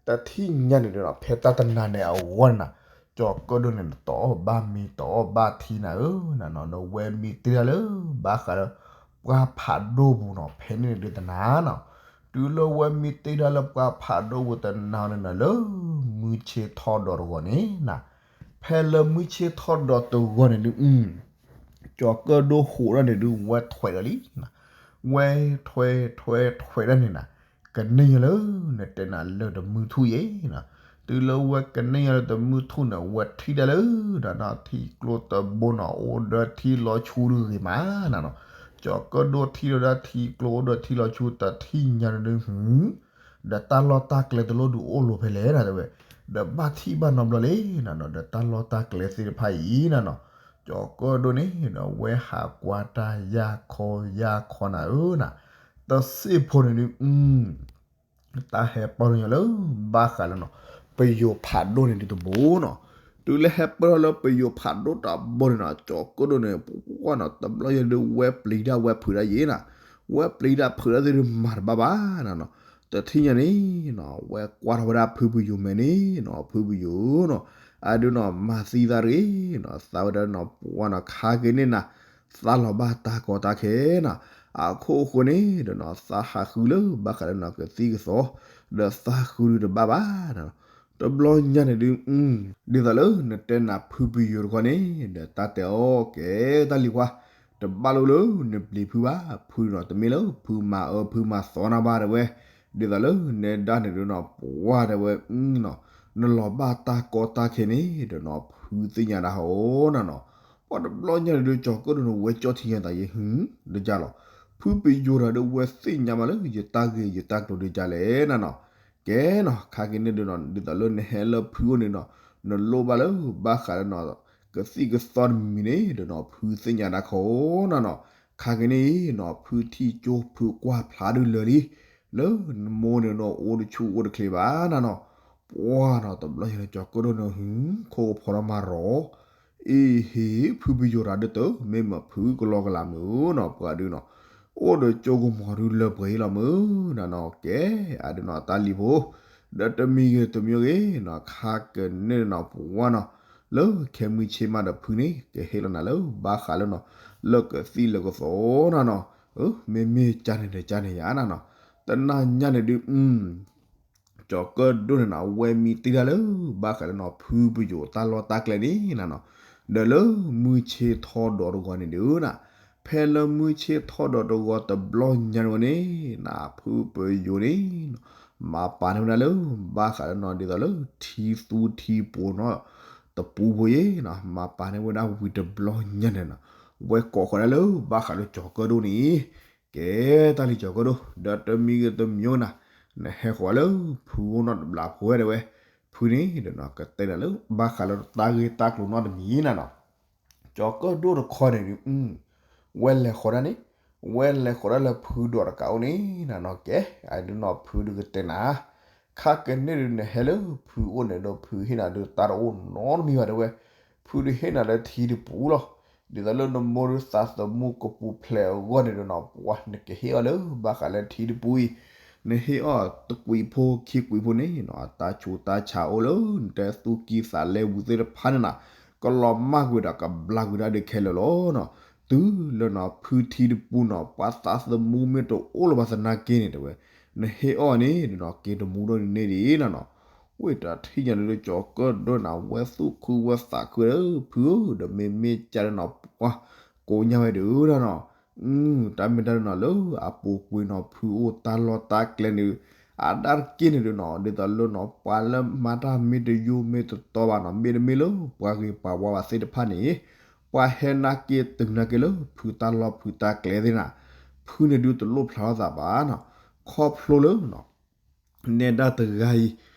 တထံၣ်ညါန့ၣ်ဒုးနီၤ ဖဲတၢ်တနၤန့ၣ်အဂီၢ်န့ၣ်နၤ, ကၠီၤကၢၣ်ဒိၣ်န့ၣ် တအီၣ်ဘၣ်မ့ၤတအီၣ်ဘၣ်ထံနၤဧၢနၤနီၤ, ဒီးဝဲမံတ့ၢ်ဒၣ်လၢ ဘၣ်ဃးဒီး ပှၢ်ဖးဒိၣ်ပူၤနီၤ ဖဲန့ၣ်န့ၣ်ဒုးတနၤနီၤ, တုၤလၢဝဲမံတ့ၢ်ဒၣ်လၢပှၢ်ဖးဒိၣ်ပူၤတနၤန့ၣ်နၤ လၢမုၢ်ဆ့ၣ်ထီၣ်ဒီးတဂီၤန့ၣ်နၤ, ဖဲလၢမုၢ်ဆ့ၣ်ထီၣ်ဒီးတဂီၤန့ၣ်ဒုး ကၠီၤကၢၣ်ဒိၣ်ဟိးဒၣ်န့ၣ်ဒုး ဝဲထွဲးဒီးလံ, ဝဲထွဲးထွဲးထွဲးဒၣ်န့ၣ်နၤ, ကန့ၢ်ညီလၢ နတဲနၤလၢတမုၢ်ထူၣ်ယဲနၤ, တုၤလၢဝဲကန့ၢ်ညီလၢတမုၢ်ထူၣ်န့ၣ် ဝဲထံၣ်ဒၣ်လၢ နနီၤ ထံကျိတဘိနီၤ အိၣ်ဒီးထံလီၤဆူဒုးဂ့ၤမးနၤနီၤ, ကၠီၤကၢၣ်ဒိၣ်ထံၣ်ဒီးဒၣ်ထံကျိအိၣ်ဒီးထံလီၤဆူတထံၣ်ညါန့ၣ်ဒုး ဒီးတၢ်လီၢ်တၢ်ကျဲတလိၣ်ဒုးအိၣ်လိၤဖဲလဲၣ်နၤတဲဝဲ, ဒီးဘၣ်ထံၣ်ဘၣ်နီတဘျီလံနၤနီၤ, ဒီးတၢ်လီၢ်တၢ်ကျဲသ့ၣ်တဖၣ်အံၤနၤနီၤ, ကၠီၤကၢၣ်ဒိၣ်န့ၣ်ဒီး ဝဲဟးကွၢ်တၢ်ယၢ်ခီယၢ်ခီနၤဧၢနၤ, တစ့ၢ်ဖိန့ၣ်ဒုး တၢ်ဟဲပၢၢ်ထီၣ်ညီလၢ ဘၣ်ဃးလၢနီၤ ပယိၤဖးဒိၣ်န့ၣ်ဒုးတဘိနီၤ, တုၤလၢဟဲပၢၢ်ထီၣ်လၢပယိၤဖးဒိၣ်တဘိန့ၣ်နီၤ ကၠီၤကၢၣ်ဒိၣ်န့ၣ် ပှၢ်နီၤ တဘျီယဲဒုး ဝဲပျံၤတၢ်ဝဲဖုးတၢ်ယဲနၤ, ဝဲပျံၤတၢ်ဖုးတၢ်သ့ၣ်ဒုးမၤတဘၣ်ဘၣ်နၤနီၤ, တထံၣ်ညါန့ၣ်နီၤ ဝဲကွၢ်ထီၣ်ဝဲဒၣ်ဖုပယိၤမဲာ်န့ၣ်နီၤ ဖုပယိၤနီၤ, အဒုးနီၤ မၤသံသးတဂ့ၤနီၤ သးဝဲဒၣ်နီၤ ပှၢ်နီၤ ခါက့ၤန့ၣ်နၤ သးလီၤဘၣ်တၢ်ကီတၢ်ခဲနၤ, အခိၣ်အဃိန့ၣ်ဒီးနီၤ သးဟးဃုလၢဘၣ်ဃးလၢနီၤ ကသံၣ်ကသီ, ဒီးသးဃုဒုးတဘၣ်ဘၣ်နၤ, တဘျီညါန့ၣ်ဒုး ဒ်သိးလၢနတဲနၤဖုပယိၤတခီန့ၣ် ဒီးတၢ်တဲအီၤကဲတၢ်လံၤခွါ, တဘၣ်လိၣ်လၢနပျံၤဖုဘၣ်, ဖုနီၤ တမ့ၢ်လၢဖုမၤအၢဖုမၤသီနၤဘၣ်တဲဝဲ, ဒ်သိးလၢနဒၣ်န့ၣ်ဒုးနီၤ ပှၢ်တဲဝဲ နလီၤဘၣ်တၢ်ကီတၢ်ခဲန့ၣ်ဒီးနီၤ ဖုသ့ၣ်ညါဒၣ်ဟီနၤနီၤ, ပှၢ်တဘျီညါန့ၣ်ဒုး ကၠီၤကၢၣ်ဒိၣ်န့ၣ် ဝဲကၠီၣ်ထံညါသးယဲ ဒ်ကၢ်လီၤ, ဖုပယိၤတဂၤဒုး ဝဲသ့ၣ်ညါမးလၢ ယတၢ်ဂ့ၤယတၢ်ကျိၤဒ်ကၢ်လဲၣ်နၤနီၤ, ကဲနီၤ ခါက့ၤန့ၣ်ဒုးနီၤ ဒ်သိးလၢနဟဲလၢဖုအိၣ်န့ၣ်နီၤ နလိၣ်ဘၣ်လၢဘၣ်ဃးလၢနီၤ ကသံၣ်ကသီတမံၤန့ၣ်ဒီးနီၤ ဖုသ့ၣ်ညါဒၣ်ခီနၤနီၤ, ခါက့ၤန့ၣ်နီၤ ဖုထံၣ်ကၠိဖုကွၢ်ဖျါဒုးလၢာ်လံ, လၢနမိၢ်န့ၣ်နီၤ အိၣ်တဆူၣ်အိၣ်တချ့ဘၣ်နၤနီၤ, ပှၢ်နီၤ တဘျီယဲန့ၣ် ကၠီၤကၢၣ်ဒိၣ်န့ၣ် ဟူ ခိၣ်ကဖီထီၣ်မၤရီၤ, အ့ဟ့ၣ် ဖုပယိၤတၢ်ဒုးတၢ် မ့ၢ်မ့ၢ်ဖုကလီကလးမုၢ်နီၤ ပှၤဒုးနီၤ အိၣ်ဒီးကၠိကမီၤဒုးလၢပှဲၤအံၤလီၤမုၢ်နၤနီၤ ကဲ အဒုးနီၤ တၢ်လံၤဖိ ဒီးတမံၤဂ့ၤတမံၤဂ့ၤနီၤ ခါကန့ၢ်နီၤ ပဝါနီၤ လၢခဲမုၢ်ဆ့ၣ်မးဒီးဖုန့ၣ် ကဟ့ၣ်လီၤနၤလၢဘၣ်ဃးလၢနီၤ လၢကသံၣ်လၢကသီနၤနီၤ မ့မ့ၢ်ကၢ်န့ၣ်ဒီးကၢ်န့ၣ်ယါနၤနီၤ တနၤညါန့ၣ်ဒုး ကၠီၤကၢၣ်ဒိၣ်န့ၣ်နီၤ ဝဲမံတ့ၢ်တၢ်လၢ ဘၣ်ဃးလၢနီၤ ဖုပယိၤတၢ်လီၢ်တၢ်ကျဲန့ၣ်နၤနီၤ ဒီးလၢမုၢ်ဆ့ၣ်ထီၣ်ဒီးတဂီၤန့ၣ်ဒုးနၤ ဖဲလၢမုၢ်ဆ့ၣ်ထီၣ်ဒီးတဂီၤတဘျီညါန့ၣ်ဝဲန့ၣ် နၤဖုပယိၤန့ၣ်နီၤ မၤပာ်န့ၢ်ဝဲဒၣ်လၢ ဘၣ်ဃးလၢနီၤ ဒ်သိးလၢထံသူထံပိၤနီၤ တပူဖိအံၤနီၤ မၤပာ်န့ၢ်ဝဲဒၣ်ဝံၤတဘျီညါန့ၣ်နီၤ ဝဲကိးဃီၤဒၣ်လၢ ဘၣ်ဃးလၢကၠီၤကၢၣ်ဒိၣ်န့ၣ် ကဲတၢ်လံၤကၠီၤကၢၣ်ဒိၣ် ဒီးတမံၤဂ့ၤတမံၤနၤ နဟဲဃီၤလၢ ဖုအိၣ်နီတဘျီဖိဝဲဒၣ်ဝဲ ဖုန့ၣ်ဒီးနီၤ ကတဲနၤလၢ ဘၣ်ဃးလၢတၢ်ဂ့ၢ်တၢ်ကျိၤနီတမံၤနၤနီၤ ကၠီၤကၢၣ်ဒိၣ်တခီန့ၣ်ဒုး ဝဲလဲၤဃီၤဒၣ်န့ၣ် ဝဲလဲၤဃီၤဒၣ်လၢဖုဒိးတကးအိၣ်န့ၣ်နၤနီၤ ကဲ အဒုးနီၤ ဖုဒုးကတဲနၤ ခါကန့ၢ်ဒုးနဟဲလၢဖုအိၣ်န့ၣ်ဒီး ဖုဟ့ၣ်နၤဒုးတၢ်တအိၣ်နီတမံၤဘၣ်တဲဝဲ ဖုဒုးဟ့ၣ်နၤလၢထံတပူလီၤ ဒ်သိးလၢနမိၢ်ဒုးသးသမူကပူၤဖျဲးအဂီၢ်န့ၣ်ဒီးနီၤ ပှၤနကဟ့ၣ်အီၤလၢ ဘၣ်ဃးလၢထံတပူအံၤ နဟ့ၣ်အီၤတကွံာ်ဖိခံကွံာ်ဖိန့ၣ်နီၤ အတၢ်ဆူးတၢ်ဆါအိၣ်လၢ နတဲသူၣ်ကံၢ်သးလဲဝံၤသ့ၣ်တဖၣ်န့ၣ်နၤ ကလီၤမၢ်ကွံာ်ဒီးကဘျါကွံာ်ဒၣ်ဒုးခဲလၢာ်လီၤနီၤ တုၤလၢနီၤ ဖုထံတပူနီၤ ပှၤသးသမူမ့ၢ်တအိၣ်လၢၤဘၣ်သနာ်က့န့ၣ်တဲဝဲ နဟ့ၣ်အီၤန့ၣ်နီၤ က့ၤတမူဒီးန့ၣ်ဒ်အံၤနၤနီၤ ဝဲတထံၣ်ညါန့ၣ်ဒီး ကၠီၤကၢၣ်ဒိၣ်နၤ ဝဲသူၣ်ခုဝဲသးခုဒီး ဖုဧၢ ဒီးမ့မ့ၢ်ကၢ်ဒီးနီၤ ပှၤကိးညါဝဲဒုးနၤနီၤ တၢ်မ့ၢ်တၢ်ဒုးနီၤ လၢအပူၤကွံာ်နီၤ ဖုအိၣ်တၢ်လီၢ်တၢ်ကျဲန့ၣ် အါဒၣ်တက့ၢ်န့ၣ်ဒုးနီၤ ဒ်သိးလၢနီၤ ပှၤလၢမၤတၢ်မ့ၢ်တယိမ့ၢ်တတီဘၣ်နီၤ မ့တမ့ၢ်လၢပှၤဂ့ၤပှၤဝါဘၣ်သ့ၣ်တဖၣ်န့ၣ် ပှၤဟဲနၢ်က့ၤတုၤနၢ်က့ၤလၢ ဖုတၢ်လီၢ်ဖုတၢ်ကျဲသ့ၣ်နၤ ဖုန့ၣ်ဒုးတလိၣ်ဖျါထီၣ်သးဘၣ်နီၤ ခီဖျိလၢ နဲဒၣ်တဂၤအံၤ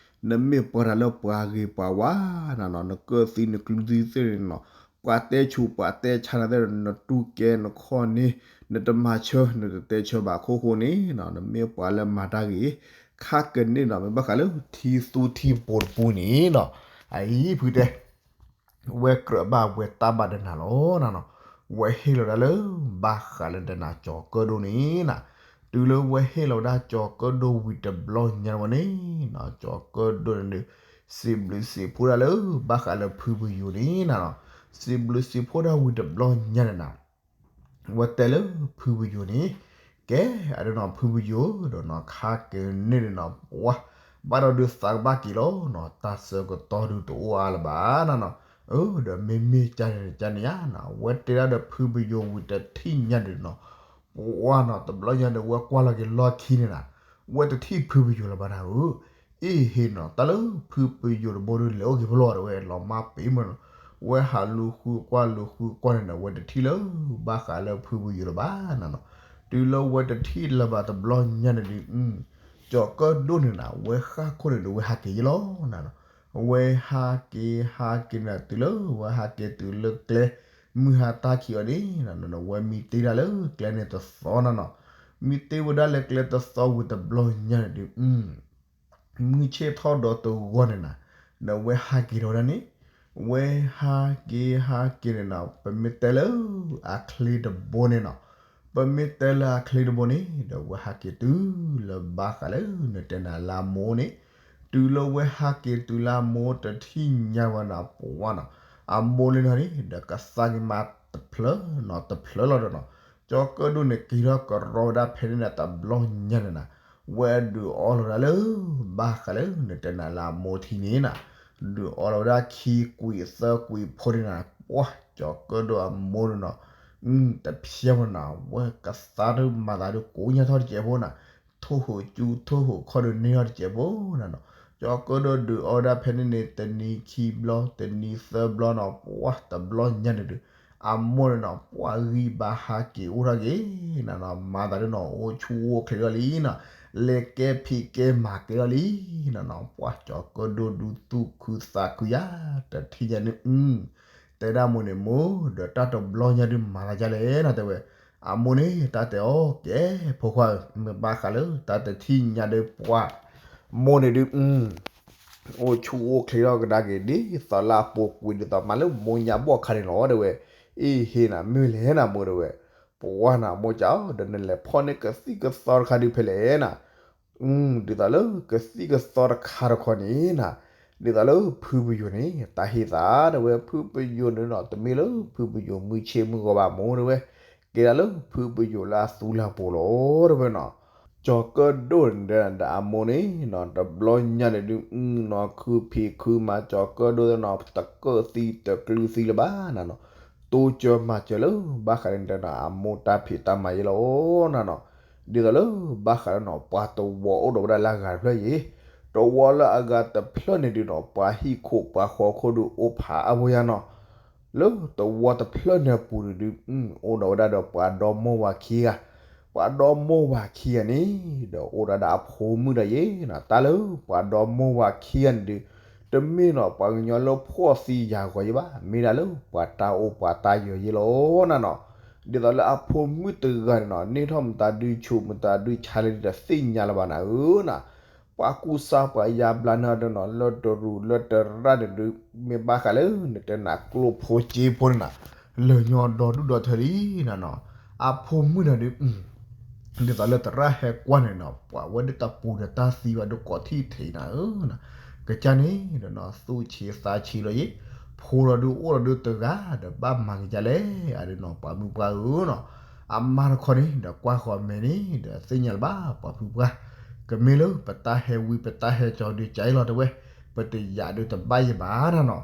နမ့ၢ်ပှၤတၢ်လၢပှၤဂ့ၤပှၤဝါနၤနီၤ နကၢၣ်သံနကျူသံသ့ၣ်န့ၣ်နီၤ ပှၤတဲဆူးပှၤတဲဆါနၤသ့ၣ်ဒီး နတူၢ်ကဲနခီၣ်န့ၣ် နတမၤဆၢ နတတဲဆၢဘၣ်အခိၣ်ဃိန့ၣ်နီၤ နမ့ၢ်ပှၤလၢမၤတၢ်ဂ့ၤ ခါကန့ၢ်နီၤ မ့ၢ်ဘၣ်ဃးလၢထံသူထံပိၤတပူန့ၣ်နီၤ အအံၤဖုတဲ ဝဲကြၢးဘၣ်ဝဲတၢ်ဘၣ်ဒီးနၤလီၤနၤနီၤ ဝဲဟ့ၣ်လီၤဝဲဒၣ်လၢ ဘၣ်ဃးလၢဒီးနၤကၠီၤကၢၣ်ဒိၣ်န့ၣ်နၤ တုၤလၢဝဲဟ့ၣ်လီၤဝဲဒၣ်ကၠီၤကၢၣ်ဒိၣ်ဝံၤတဘျီညါဝဲန့ၣ်နီၤ ကၠီၤကၢၣ်ဒိၣ်န့ၣ်ဒုး စံးဘျုးစံးဖှိၣ်ဒၣ်လၢ ဘၣ်ဃးလၢဖုပယိၤန့ၣ်နၤနီၤ စံးဘျုးစံးဖှိၣ်ဒၣ်ဝံၤတဘျီညါန့ၣ်နၤ ဝဲတဲလၢဖုပယိၤန့ၣ် ကဲ အဒုးနီၤ ဖုပယိၤဒီးနီၤ ခါက့ၤန့ၣ်ဒုးနီၤ ပှၤ ဘၣ်ဒီးဒုးသးကဘၣ်က့ၤလီၤနီၤ တၢ်ဆၢကတီၢ်ဒုးတအိၣ်အါလၢၤဘၣ်နၤနီၤ အၢ ဒီးမ့မ့ၢ်ကၢ်န့ၣ်ကၢ်န့ၣ်ဧါနီၤ ဝဲတဲဒၣ်ဒီးဖုပယိၤဝံၤတထံၣ်ညါဒုးနီၤ ပှၤနီၤ တဘျီညါဒီးဝဲကွၢ်လီၤက့ၤလီၢ်ခံန့ၣ်နၤ ဝဲတထံၣ်ဖုပယိၤလၢၤဘၣ်နၤဧၢ အ့ဟ့နီၤ တၢ်လၢဖုပယိၤတဘိဒုးလဲၤအိၣ်က့ၤဖဲလဲၣ်ဒီးဝဲလီၤမၢ်ပ့ၤမးနီၤ ဝဲဟးလူၤဃုကွၢ်လူၤဃုကွၢ်န့ၣ်ဒီး ဝဲတထံၣ်လၢ ဘၣ်ဃးလၢဖုပယိၤလၢၤဘၣ်နၤနီၤ တုၤလၢဝဲတထံၣ်လၢၤဘၣ်တဘျီညါန့ၣ်ဒုး ကၠီၤကၢၣ်ဒိၣ်န့ၣ်နၤ ဝဲဃၣ်ခိၣ်န့ၣ်ဒီးဝဲဟးက့ၤယဲလီၤနၤနီၤ ဝဲဟးက့ၤဟးက့ၤန့ၣ် တုၤလၢဝဲဟးက့ၤတုၤလၢကျဲ မုၢ်ဟါတၢ်ခံးအီၤန့ၣ်နၤနီၤ ဝဲမံတ့ၢ်ဒၣ်လၢကျဲန့ၣ်တသီနၤနီၤ မံတ့ၢ်ဝဲဒၣ်လၢကျဲတသီဝံၤတဘျီညါန့ၣ်ဒုး မုၢ်ဆ့ၣ်ထီၣ်ဒီးတဂီၤန့ၣ်နၤ ဒီးဝဲဟးက့ၤထီၣ်ဝဲဒၣ်န့ၣ် ဝဲဟးက့ၤဟးက့ၤန့ၣ်နၤ ပမ့ၢ်တဲလၢအချ့တဘိန့ၣ်နီၤ ပမ့ၢ်တဲလၢအချ့တဘိန့ၣ် ဒီးဝဲဟးက့ၤတုၤလၢဘၣ်ဃးလၢနတဲနၤလၢအမိၢ်န့ၣ် တုၤလၢဝဲဟးက့ၤတုၤလၢအမိၢ်တထံၣ်ညါဝဲနၤ ပှၤနီၤ အမိၢ်လၢနီၤန့ၣ် ဒီးကသါက့ၤမးတဖျၢၣ်နီၤ တဖျၢၣ်လီၤဒီးနီၤ ကၠီၤကၢၣ်ဒိၣ်န့ၣ် က့ၤထီၣ်ကရီဝဲဒၣ်ဖဲန့ၣ်နၤ တဘျီညါန့ၣ်နၤ ဝဲဒုးအီလီၤဝဲဒၣ်လၢ ဘၣ်ဃးလၢနတဲနၤလၢအမိၢ်ထံန့ၣ်နၤ ဒုးအီလီၤဝဲဒၣ်ခံကွံာ်သၢကွံာ်ဖိန့ၣ်နၤ ပှၤ ကၠီၤကၢၣ်ဒိၣ်အမိၢ်န့ၣ်နီၤ တဖျဲမးနၤ ဝဲကသါဒုးမၤသးဒုးကိးညါထီၣ်တစဲးဖိနၤ ထိၣ်ဟိးကၠူထိၣ်ဟိးခီၣ်ဒုးန့ၢ်ထီၣ်တစဲးဖိနၤနီၤ ကၠီၤကၢၣ်ဒိၣ်ဒုးအီဝဲဒၣ်ဖဲန့ၣ်န့ၣ် တနံၤခံဘျီ တနံၤသၢဘျီနီၤ ပှၤတဘျီညါန့ၣ်ဒုး အမိၢ်န့ၣ်နီၤ ပှၤဂံၢ်ဘါဟးက့ၤအိၣ်ထီၣ်က့ၤနၤနီၤ မၤသးဒုးနီၤ အိၣ်ဆူၣ်အိၣ်ချ့ထီၣ်လံနီၤ လဲၤကဲဖံးကဲမၤက့ၤထီၣ်လံနၤနီၤ ပှၤကၠီၤကၢၣ်ဒိၣ်ဒုးသူၣ်ခုသးခုယါ တထံၣ်ညါန့ၣ် တဲဒၣ်မိၢ်န့ၣ် မိၢ်ဒီးတၢ်တဘျီညါဒုးမၤသးဒ်လဲၣ်နီၤ တဲဝဲ အမိၢ်န့ၣ် တၢ်တဲအီၤ ကဲ ဖိခွါဧၢ မ့ၢ်ဘၣ်ဃးလၢတၢ်တထံၣ်ညါဒီးပှၤ မိၢ်န့ၣ်ဒုး အိၣ်ဆူၣ်အိၣ်ချ့ထီၣ်ကဒါက့ၤ ဒ်သိးလၢအပူၤကွံာ် ဒ်သိးမၤလၢမိၢ်ညါဘီၣ်ခါန့ၣ်လီၤ တဲဝဲ. အ့ဟ့နၤ မ့ၢ်လဲၣ်နၤမိၢ် တဲဝဲ. ပှၤနၤမိၢ်ကၠီ ဒီးနလဲၤဖီၣ်န့ၢ်ကသံၣ်ကသီတခါဒုးဖဲလဲၣ်နၤ. ဒ်သိးလၢကသံၣ်ကသီတခါတခီန့ၣ်နၤ, ဒ်သိးလၢဖုပယိၤန့ၣ် တၢ်ဟ့ၣ်သး တဲဝဲ. ဖုပယိၤန့ၣ်နီၤ တမ့ၢ်လၢဖုပယိၤမုၢ်ဆ့ၣ်မုၢ်ဂီၤဘၣ်မိၢ် တဲဝဲ. ကဲဒၣ်လၢဖုပယိၤလၢအသူလၢအပူၤလီၤ တဲဝဲနီၤ. ကၠီၤကၢၣ်ဒိၣ်န့ၣ်ဒီးအမိၢ်န့ၣ်နီၤ တဘျီညါန့ၣ်ဒုး နီၤ ခုဖံးခုမၤ ကၠီၤကၢၣ်ဒိၣ်သ့ၣ်နီၤ တကၢၣ်သံတကျုသံလၢၤဘၣ်နၤနီၤ. တိစၢၤမၤစၢၤလၢ ဘၣ်ဃးန့ၣ်ဒီးနီၤ အမိၢ်တၢ်ဖံးတၢ်မၤယဲလီၤနၤနီၤ. ဒ်သိးလၢ ဘၣ်ဃးလၢနီၤ ပှၤတဝီအိၣ်ဒီးဝဲဒၣ်လၢအဂၤတဖျၢၣ်အံၤ, တဝီလၢအဂၤတဖျၢၣ်န့ၣ်ဒုးနီၤ ပှၤဟံၣ်ခိၣ်ပှၤဃီခိၣ်ဒုးအိၣ်ဖးအါဖိညါနီၤ. လၢတဝီတဖျၢၣ်န့ၣ်အပူၤန့ၣ်ဒုး အိၣ်ဒီးဝဲဒၣ်ဒီးပှၤဒီမိၢ်ဝၤခံဂၤ, ပှၤဒီမိၢ်ဝၤခံဂၤန့ၣ် ဒီးအိၣ်ဒၣ်ဒီးအဖိမုၣ်ဒီးယဲနီၤ. တၢ်လၢပှၤဒီမိၢ်ဝၤခံဂၤန့ၣ်ဒုး တမ့ၢ်နီၤ ပှၤကညီလၢဖှီၣ်သံယာ်ဂီၤယဲဘၣ်, မ့ၢ်ဒၣ်လၢပှၤတၢ်အိၣ်ပှၤတၢ်ယၢၤယဲလီၤနၤနီၤ. ဒ်သိးလၢအဖိမုၣ်တဂၤန့ၣ်နီၤ န့ၢ်ထီၣ်မတၤဒုးဆူး မတၤဒုးဆါလဲၣ်ဒုး တသ့ၣ်ညါလၢၤဘၣ်နၤဧၢနီၤ. ပှၤကူစါပှၤယါဘျါန့ၣ်ဒီးနီၤ လၢတရူးလၢတရၣ်န့ၣ်ဒုး မ့ၢ်ဘၣ်ဃးလၢ နတဲနၤကျိၣ်ဖိစ့ဖိန့ၣ်နီၤ လၢာ်ညီဒီဒူၣ်ဒီထၢလံနၤနီၤ. အဖိမုၣ်န့ၣ်ဒုး ဒ်သိးလၢသရၣ်ဟဲကွၢ်န့ၣ်နီၤ ပှၤဝဲဒၣ်တပူၤဒီးတၢ်သံဘၣ်ဒုးကိးထံၣ်ထဲးနၤဧၢနီၤ. ကစၢ်န့ၣ်ဒီးနီၤ သူၣ်ဆံးသးဆံးလီၤယဲ, ဖိလီၤဒုးအိၣ်လီၤဒုးတဂၤ ဒီးဘၣ်မၤကစၢ်လဲၣ် အဒုးနီၤ ပှၤမုၣ်ပှၢ်ဧၢနီၤ. အမါတခီန့ၣ် ဒီးကွၢ်ဃီၤမဲာ်န့ၣ် ဒီးသ့ၣ်ညါလၢၤဘၣ် ပှၤမုၣ်ပှၢ်, ကမ့ၢ်လၢပတၢ်ဟဲဝံပတၢ်ဟဲကၠီၤဒုးကၠဲလီၤတဲဝဲ, ပတယာ်ဒုးတဘၣ်ယဲဘၣ်နၤနီၤ.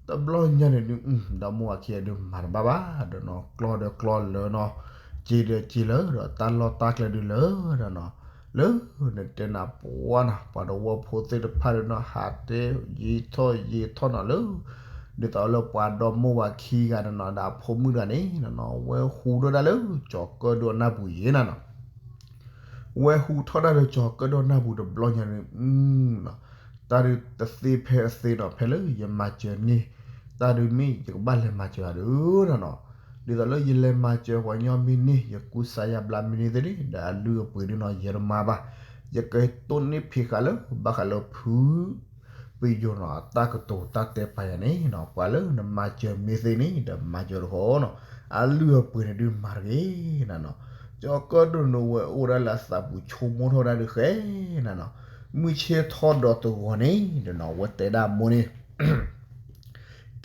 တဘျီညါန့ၣ်ဒုး ဒီမိၢ်ဝၤခံဂၤဒုးမၤတဘၣ်ဘၣ်ဒီးနီၤ ကျီဒီးကျီလၢာ်နီၤ, စ့ဒီးစ့လၢာ်ဒီးတၢ်လီၢ်တၢ်ကျဲဒုးလၢာ်ဒီးနီၤ, လၢနတဲနၤပှၤနီၤ ပှၤတဝီဖိသ့ၣ်တဖၣ်ဒီးနီၤ ဟးတဲယံာ်ထီၣ်ယံာ်ထီၣ်နီၤလၢ ဒ်သိးလၢပှၤဒီမိၢ်ဝၤခံဂၤဒီးနီၤ ဒီးအဖိမုၣ်တဂၤန့ၣ်နီၤ ဝဲဟူထီၣ်ဒၣ်လၢကၠီၤကၢၣ်ဒိၣ်အနၢ်ပူၤယဲနၤနီၤ. ဝဲဟူထီၣ်ဒၣ်လၢကၠီၤကၢၣ်ဒိၣ်နၢ်ပူၤတဘျီညါန့ၣ် တၢ်ဒုးတသ့ဖဲအသ့နီၤ ဖဲလၢယမၤစၢၤန့ၢ် တၢ်ဒုးမ့ၢ်ယကဘၣ်လဲၤမၤစၢၤဂၤဒုးနီၤနီၤ. ဒ်သိးလၢယလဲၤမၤစၢၤပှၤညီမ့ၢ်န့ၢ် ယကူစါယါဘျါမ့ၢ်န့ၢ်သ့ၣ်န့ၣ် ဒီးအလုၢ်အပှ့ၤဒုးနီၤ ယတမၤဘၣ်. ယကတိၢ်န့ၢ်ဖံးဃာ်လၢ ဘၣ်ဃးလၢဖု ပယီၤနီၤ အတၢ်ကတိၤတၢ်တဲပာ်ယၤန့ၣ်နီၤ ပှၤလၢနမၤစၢၤမ့ၢ်သ့န့ၣ် ဒီးမၤစၢၤတခီနီၤ အလုၢ်အပှ့ၤန့ၣ်ဒုးမၤတဂ့ၤနၤနီၤ. ကၠီၤကၢၣ်ဒိၣ်န့ၣ်ဝဲအိၣ်ဒၣ်လၢအသးပူၤဆိကမိၣ်ထီၣ်ဝဲဒၣ်ဒုးဃဲနၤနီၤ. မုၢ်ဆ့ၣ်ထီၣ်ဒီးတဂီၤန့ၣ်ဒီးနီၤ ဝဲတဲဒၣ်မိၢ်န့ၣ်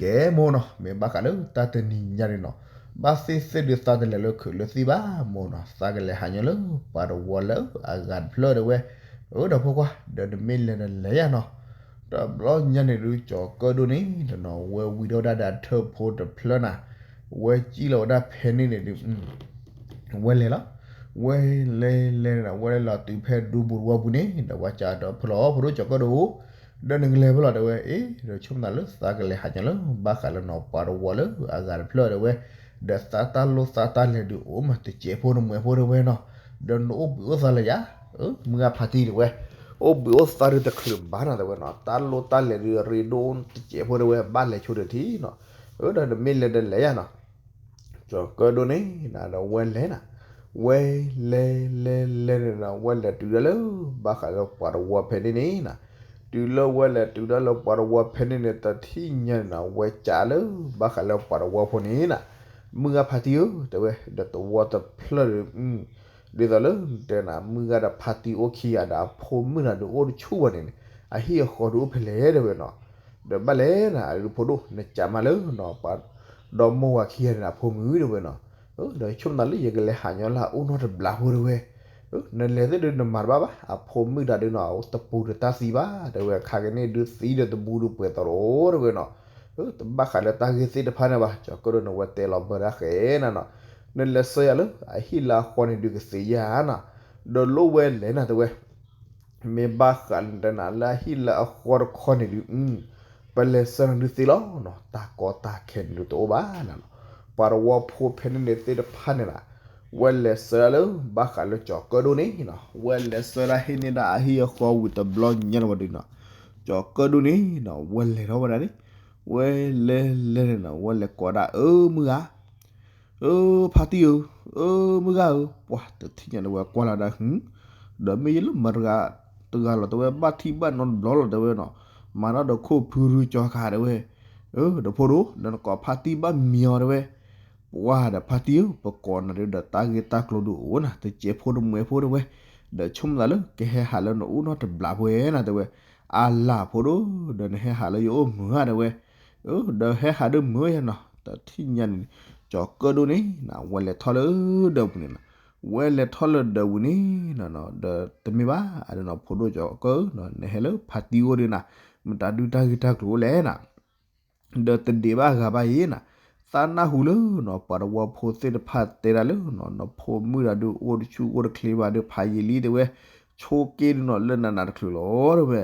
ကဲမိၢ်နီၤ မ့ၢ်ဘၣ်ဃးလၢတၢ်တနံၤညါန့ၣ်နီၤ ဘၣ်သ့ၣ်သ့ၣ်ဒုးသးတလဲၤလၢခုးလၢသံၣ်ဘၣ်မိၢ်နီၤ သးကလဲၤဟးညီလၢပှၤတဝီလၢအဂၤတဖျၢၣ်တဲဝဲ. အၢ ဒီးဖိခွါ ဒီးနမ့ၢ်လဲၤဒီးလဲၤယၤနီၤ. တဘျီညါန့ၣ်ဒုး ကၠီၤကၢၣ်ဒိၣ်န့ၣ်ဒီးနီၤ ဝဲဝံၤထီၣ်ဝဲဒၣ်ဒီးအထၢၣ်ဖိတဖျၢၣ်နၤ ဝဲစံၣ်လီၤဝဲဒၣ်ဖဲန့ၣ်န့ၣ်ဒုး ဝဲလဲၤလီၤ. ဝဲလဲၤလဲၤန့ၣ်ဒီး ဝဲလဲၤလီၤတုၤဖဲဒူပူၤတဝီပူၤန့ၣ်ဒီး ဝဲစံးဒီးဖဲလီၤ ဖိဒိၣ်ကၠီၤကၢၣ်ဒိၣ်ဧၢ, ဒီးနကလဲၤဖဲလီၤတဲဝဲ. အ့ ဒီးဆိကမိၣ်သးလၢသးကလဲၤဟးညီလၢ ဘၣ်ဃးလၢနီၤပှၤတဝီလၢအဂၤတဖျၢၣ်တဲဝဲ, ဒီးသးတၢ်လိၣ်သးတၢ်လဲၤဒုးအိၣ်မးတစဲးဖိတမှဲးဖိတဲဝဲနီၤ, ဒီးနအိၣ်ဘှံးအိၣ်သါလၢယၤ, အၢ မုၢ်ဂၤဖါတံၢ်တဲဝဲ, အိၣ်ဘှံးအိၣ်သါဒုးတချုးဘၣ်နီၤတဲဝဲနီၤ, တၢ်လိၣ်တၢ်လဲၤဒုးရ့ဒိၣ်တစဲးဖိတဲဝဲ ဘၣ်လဲၤဆိဒၢးထံနီၤ, အၢ ဒီးနမ့ၢ်လဲၤဒီးလဲၤယၤနီၤ ကၠီၤကၢၣ်ဒိၣ်န့ၣ်နၤဒီးဝဲလဲၤနၤ, ဝဲလဲၤလဲၤလဲၤန့ၣ်ဒီး ဝဲလဲၤတုၤဒၣ်လၢ ဘၣ်ဃးလၢပှၤတဝီဖဲန့ၣ်န့ၣ်နၤ, တုၤလၢဝဲလဲၤတုၤဒၣ်လၢပှၤတဝီဖဲန့ၣ်န့ၣ် တထံၣ်ညါန့ၣ်နၤ ဝဲစံးလၢ ဘၣ်ဃးလၢပှၤတဝီဖိန့ၣ်နၤ, မုၢ်ဂၤဖါတံၢ်ဧၢ တဲဝဲ ဒီးတဝီတဖျၢၣ်ဒီး ဒ်သိးလၢနတဲနၤ မုၢ်ဂၤဒီးဖါတံၢ်အိၣ်ခံဂၤဒီးအဖိမုၣ်နၤဒုးအိၣ်တဆူၣ်ဘၣ်န့ၣ်န့ၣ် အဟံၣ်အဃီဒုးအိၣ်ဖဲလဲၣ်တဲဝဲနီၤ, ဒီးဘၣ်လဲၣ်နၤ အဒုးဖိဒိၣ် နစံးမးလၢနီၤ ပှၤဒီမိၢ်ဝၤခံဂၤန့ၣ် အဖိမုၣ်တဲဝဲနီၤ, ဒီးဆိကမိၣ်သးလၢယကလဲၤဟးညီလၢအအိၣ်နီတဘျီဖိတဲဝဲ, နလဲၤသ့ၣ်ဒုးနမၤတဘၣ်ဘၣ် အဖိမုၣ်တဂၤဒုးနီၤ တပူၤဒီးတၢ်သံဘၣ်တဲဝဲ ခါကန့ၣ်ဒုးသံဒီးတဘူးဒုးပှဲၤသီတအိၣ်တဲဝဲနီၤ, တဘၣ်ဃးလၢတၢ်ဂ့ၢ်သ့ၣ်တဖၣ်န့ၣ်ဘၣ် ကၠီၤကၢၣ်ဒိၣ်န့ၣ် ဝဲတဲလီၤဘၢဒၣ်ဃဲနၤနီၤ, နလဲၤဆှၢယၤလၢအဟံၣ်လၢအဃီန့ၣ်ဒုးကသ့ဧါနၤ, ဒီးလိၣ်ဝဲလဲၣ်နၤတဲဝဲ မ့ၢ်ဘၣ်ဃးလၢနတဲနၤလၢအဟံၣ်လၢအဃီတခီန့ၣ်ဒုး, ပလဲၤဆှၢနၤဒုးသ့လီၤနီၤ တၢ်ကီတၢ်ခဲန့ၣ်ဒုးတအိၣ်ဘၣ်နၤနီၤ, ပှၤတဝီဖိဖဲန့ၣ်န့ၣ်သ့ၣ်တဖၣ်န့ၣ်နၤ, ဝဲလဲၤဆှၢလၢ ဘၣ်ဃးလၢကၠီၤကၢၣ်ဒိၣ်န့ၣ်နီၤ ဝဲလဲၤဆှၢဒၣ်ဟံၣ်န့ၢ်ဒၣ်အဟံၣ်အဃီဝံၤတဘျီညါန့ၣ်ဝဲဒုးနီၤ, ကၠီၤကၢၣ်ဒိၣ်န့ၣ်နီၤ ဝဲလဲၤထီၣ်ဝဲဒၣ်န့ၣ်, ဝဲလဲၤလဲၤန့ၣ်နီၤ ဝဲလဲၤကိးဒၣ် အၢ မုၢ်ဂၤ အၢ ဖါတံၢ်ဧၢ, အၢ မုၢ်ဂၤဧၢ, ပှၤတထံၣ်ညါန့ၣ်ဝဲကွၢ်လီၤဒၣ်ဟု, ဒီးမ့ၢ်ယလၢမတၤတဂၤလီၤတဲဝဲ ဘၣ်ထံၣ်ဘၣ်နီတဘျီလီၤတဲဝဲနီၤ, မၤထီၣ်ဒီးခိၣ်ဖုရူကၠီခါတဲဝဲ, အၢ ဒီးဖိဒိၣ် ဒီးနကိးဖါတံၢ်ဘၣ်မံၤအီၤတဲဝဲ, ပှၤဒီးဖါတံၢ်ဧၢ ပကိးနၤဒုးဒီးတၢ်ဂ့ၢ်တၢ်ကျိၤဒုးအိၣ်နၤ တစဲးဖိတမှဲးဖိတဲဝဲ, ဒီးဆိကမိၣ်သးလၢကဟဲဟးလၢနအိၣ်နီတဘျီဖိဝဲနၤတဲဝဲ, အလၢ်ဖိဒိၣ် ဒီးနဟဲဟးလၢယအိၣ်မုာ်ဧါတဲဝဲ, အၢ ဒီးဟဲဟးဒုးမုာ်ယါနီၤ တထံၣ်ညါန့ၣ် ကၠီၤကၢၣ်ဒိၣ်န့ၣ် ဝဲလဲၤထီၣ်လၢဒၢးပူၤန့ၣ်နီၤ, ဝဲလဲၤထီၣ်လၢဒၢးပူၤန့ၣ်နီၤ ဒီးတမ့ၢ်ဘၣ် အဒုးနီၤ ဖိဒိၣ်ကၠီၤကၢၣ်နီၤ နဟဲလၢဖါတံၢ်အိၣ်ဒုးနၤ မတၤဒုးတၢ်ဂ့ၢ်တၢ်ကျိၤအိၣ်လဲၣ်နၤ ဒီးတဒံးဘၣ်ဂၤဘၣ်အံၤနၤ, သးနၢ်ဟူလၢနီၤ ပှၤတဝီဖိသ့ၣ်တဖၣ်တဲဒၣ်လၢနီၤ နဖိမုၣ်တၤဒုးအိၣ်တဆူၣ်အိၣ်တချ့ဘၣ်ဒီးဖးယံာ်လံတဲဝဲ, ဆိးက့ဒုးနီၤ လၢနးနးတချုးလီၤတဲဝဲ,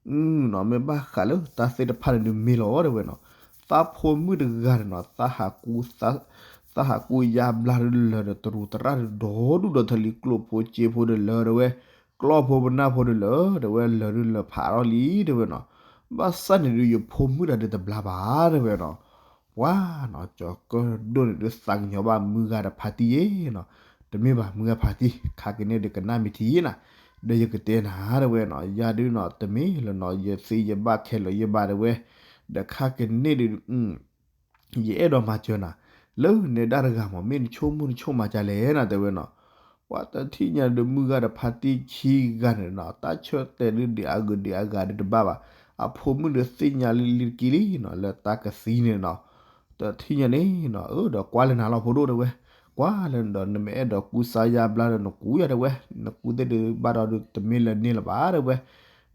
နီၤ မ့ၢ်ဘၣ်ဃးလၢတၢ်သ့ၣ်တဖၣ်န့ၣ်ဒုးမ့ၢ်လီၤတဲဝဲနီၤ, သးဖိမုၣ်တဂၤန့ၣ်နီၤ သးဟးကူ သးဟးကူယါဘျါဒုးလၢာ်ဒီးတရူးသရၣ်ဒုးဒီဒူၣ်ဒီထၢလံ ကျိၣ်ဖိစ့ဖိဒုးလၢာ်တဲဝဲ, ကျီၢ်ဖိပနၢ်ဖိဒုးလၢာ်တဲဝဲ လၢာ်ဒုးလၢာ်ဖးထီၣ်လံတဲဝဲနီၤ, ဘၣ်ဆၣ်န့ၣ်ဒုး ယဖိမုၣ်တၤဒုးတဘျါဘၣ်တဲဝဲနီၤ, ပှၤနီၤ ကၠီၤကၢၣ်ဒိၣ်န့ၣ်ဒုးသးကညီၤဘၣ်မုၢ်ဂၤဒီးဖါတံၢ်ယဲနီၤ, တမ့ၢ်ဘၣ်မုၢ်ဂၤဖါတံၢ် ခါကန့ၣ်ဒုးကနၣ်မ့ၢ်ထံနၤ, ဒီးယကတဲနၤတဲဝဲနီၤ ယၤဒုးနီၤ တမ့ၢ်လၢနီၤ ယသ့ယဘၣ်ခဲလၢာ်ယဘၣ်တဲဝဲ, ဒီးခါကန့ၣ်ဒုး ယအဲၣ်ဒိးမၤစၢၤနၤ လၢနဲဒၣ်တဂၤမး မ့ၢ်နဆိကမိၣ်နဆိကမးဒ်လဲၣ်နၤတဲဝဲနီၤ, ပှၤတထံၣ်ညါဒုးမုၢ်ဂၤဒီးဖါတံၢ်ခံဂၤန့ၣ်နီၤ တၢ်ဆၢတဲာ်ဒုးဒံးအဂုၤဒံးအဂၤဒုးတဘၣ်ဘၣ်, အဖိမုၣ်ဒုးသ့ၣ်ညါလံလံတက့ၢ်လံနီၤ လၢတၢ်ကသံန့ၣ်နီၤ, တထံၣ်ညါန့ၣ်နီၤ အၢ ဒီးကွၢ်လၢနၤလီၤဖိဒိၣ်တဲဝဲ, ကွၢ်လၢနဒီး နမ့ၢ်အဲၣ်ဒိးကူစါယါဘျါဒီးနကူယၤတဲဝဲ, နကူသ့ၣ်ဒုးဘၣ်ဒီးဒုးတမ့ၢ်လၢန့ၣ်လၢၤဘၣ်တဲဝဲ,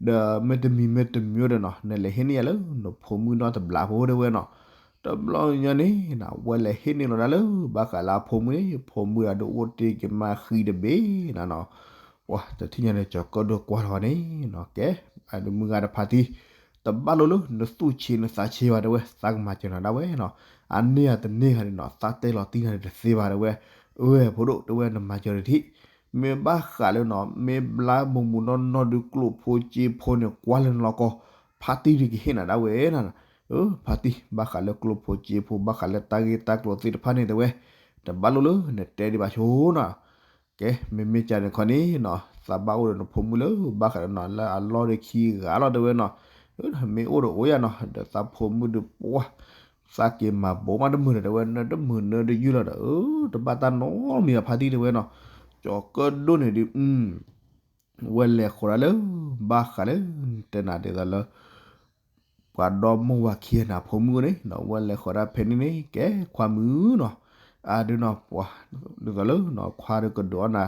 ဒီးမ့တမံၤမ့တမံၤဒီးနီၤ နလဲၤဟ့ၣ်န့ၢ်ယၤလၢနဖိမုၣ်နီတဘျီဖိတဲဝဲနီၤ, တဘျီညါန့ၣ်နီၤ ဝဲလဲၤဟ့ၣ်န့ၢ်လီၤဒၣ်လၢ ဘၣ်ဃးလၢအဖိမုၣ်န့ၣ် ဖိမုၣ်အဒုးအိၣ်တ့ၢ်က့ၤမးဃံတဘ့ၣ်နၤနီၤ, ပှၤတထံၣ်ညါန့ၣ် ကၠီၤကၢၣ်ဒိၣ်ကွၢ်လီၤဝဲန့ၣ်နီၤ ကဲ အဒုးမုၢ်ဂၤဒီးဖါတံၢ် တဘၣ်လိာ်လၢနသူၣ်ဆ့နသးဆ့ဘၣ်တဲဝဲ သးကမၤစၢၤနၤဒၣ်ဝဲနီၤ, အန့ၢ်အတန့ၢ်ဂၤန့ၣ်နီၤ သးတဲလီၤတံၢ်နၤဒုးတသ့ဘၣ်တဲဝဲ, အၢ ဖိဒိၣ်တဲဝဲ နမၤစၢၤတထံၣ်, မ့ၢ်ဘၣ်ဃးလၢနီၤ မ့ၢ်ဘျါမုာ်မုာ်နီၢ်နီၢ်ဒုးကျိၣ်ဖိစ့ဖိန့ၣ် ကွၢ်လၢနလီၢ်ကီၢ်, ဖါတံၢ်ဒုးကဟ့ၣ်နၤဒၣ်ဝဲနၤ, အၢ ဖါတံၢ် ဘၣ်ဃးလၢကျိၣ်ဖိစ့ဖိ ဘၣ်ဃးလၢတၢ်ဂ့ၢ်တၢ်ကျိၤသ့ၣ်တဖၣ်န့ၣ်တဲဝဲ, တဘၣ်လိာ်လၢနတဲဒံးဘၣ်ဆိနီၤ ကဲ မ့မ့ၢ်ကန့ၣ်ခီန့ၣ်နီၤ သးဘၣ်အိၣ်ဒီးနဖိမုၣ်လၢ ဘၣ်ဃးဒီးနီၤ လၢအလီၢ်ဒီးခံဂၤလီၤတဲဝဲနီၤ, မ့ၢ်အိၣ်ဒီးအိၣ်ယၤနီၤ ဒီးသးဖိမုၣ်ဒုးပှၢ်, သးက့ၤမၤဘိးမးတမုာ်ဒီးတဲဝဲ နတမုာ်နၢတယုၢ်လီၤဒီး တဘၣ်တၢ်နီတမံၤဘၣ်ဖါတံၢ်တဲဝဲနီၤ, ကၠီၤကၢၣ်ဒိၣ်န့ၣ်ဒုး ဝဲလဲၤဃီၤဒၣ်လၢ ဘၣ်ဃးလၢ တဲနၤဒ်သိးလၢ ပှၤဒီမိၢ်ဝၤခံဂၤန့ၣ် အဖိမုၣ်န့ၣ်နီၤ ဝဲလဲၤဃီၤဒၣ်ဖဲန့ၣ်န့ၣ် ကဲခွါမုၣ်နီၤ, အဒုးနီၤ ပှၤ ဒ်သိးလၢနီၤ ခွါဒုးကဒုးအီၣ်နၤ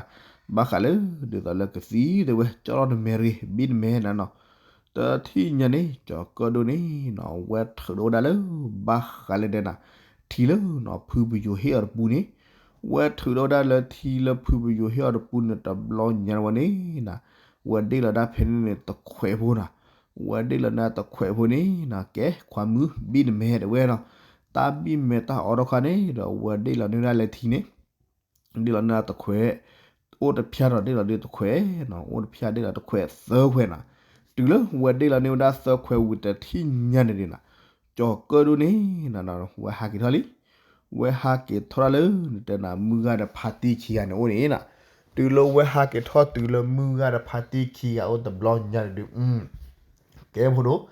ဘၣ်ဃးလၢ ဒ်သိးလၢကသံတဲဝဲ ကၠီၣ်ထီၣ်နမဲာ်တဂ့ၤ ဘံၣ်နမဲာ်နၤနီၤ, တထံၣ်ညါန့ၣ် ကၠီၤကၢၣ်ဒိၣ်န့ၣ်နီၤ ဝဲထုးဒီးဝဲဒၣ်လၢ ဘၣ်ဃးလၢဒဲနၤ ထံလၢနီၤ ဖုပယိၤဟ့ၣ်အီၤတပူၤန့ၣ်, ဝဲထုးဒီးဝဲဒၣ်လၢထံလၢဖုပယိၤဟ့ၣ်အီၤတပူၤန့ၣ် တဘျီညါဝဲန့ၣ်နီၤ, ဝဲဒ့ၣ်လီၤဒၣ်ဖဲန့ၣ်န့ၣ် တခွဲးဖိနီၤ, ဝဲဒ့ၣ်လီၤန့ၣ်တခွဲးဖိန့ၣ်နီၤ ကဲခွါမုၣ် ဘံၣ်နမဲာ်တဲဝဲနီၤ, တၢ်ဘံၣ်မဲာ်တၢ်အီထီၣ်ခါန့ၣ်ဒီး ဝဲဒ့ၣ်လီၤန့ၢ်ဝဲဒၣ်လၢထံန့ၣ် ဒ့ၣ်လီၤန့ၢ်တခွဲး, အိၣ်တဖျါဒီးဒ့ၣ်လီၤဒ့ၣ်တခွဲးနီၤ, အိၣ်တဖျါဒ့ၣ်လီၤတခွဲးသၢခွဲးနီၤ, တုၤလၢဝဲဒ့ၣ်လီၤန့ၢ်ဝဲဒၣ်သၢခွဲးဝံၤတထံၣ်ညါန့ၣ်ဒုးနီၤ, ကၠီၤကၢၣ်ဒိၣ်န့ၣ်နီၤ ဝဲဟးက့ၤထီၣ်လံ, ဝဲဟးက့ၤထီၣ်ဒၣ်လၢ နတဲနၤ မုၢ်ဂၤဒီးဖါတံၢ်ခံဂၤန့ၣ်အိၣ်န့ၣ်နီၤ, တုၤလၢဝဲဟးက့ၤထီၣ်တုၤလၢမုၢ်ဂၤဒီးဖါတံၢ်ခံဂၤအိၣ်တဘျီညါန့ၣ်ဒုး ကဲဖိဒိၣ်,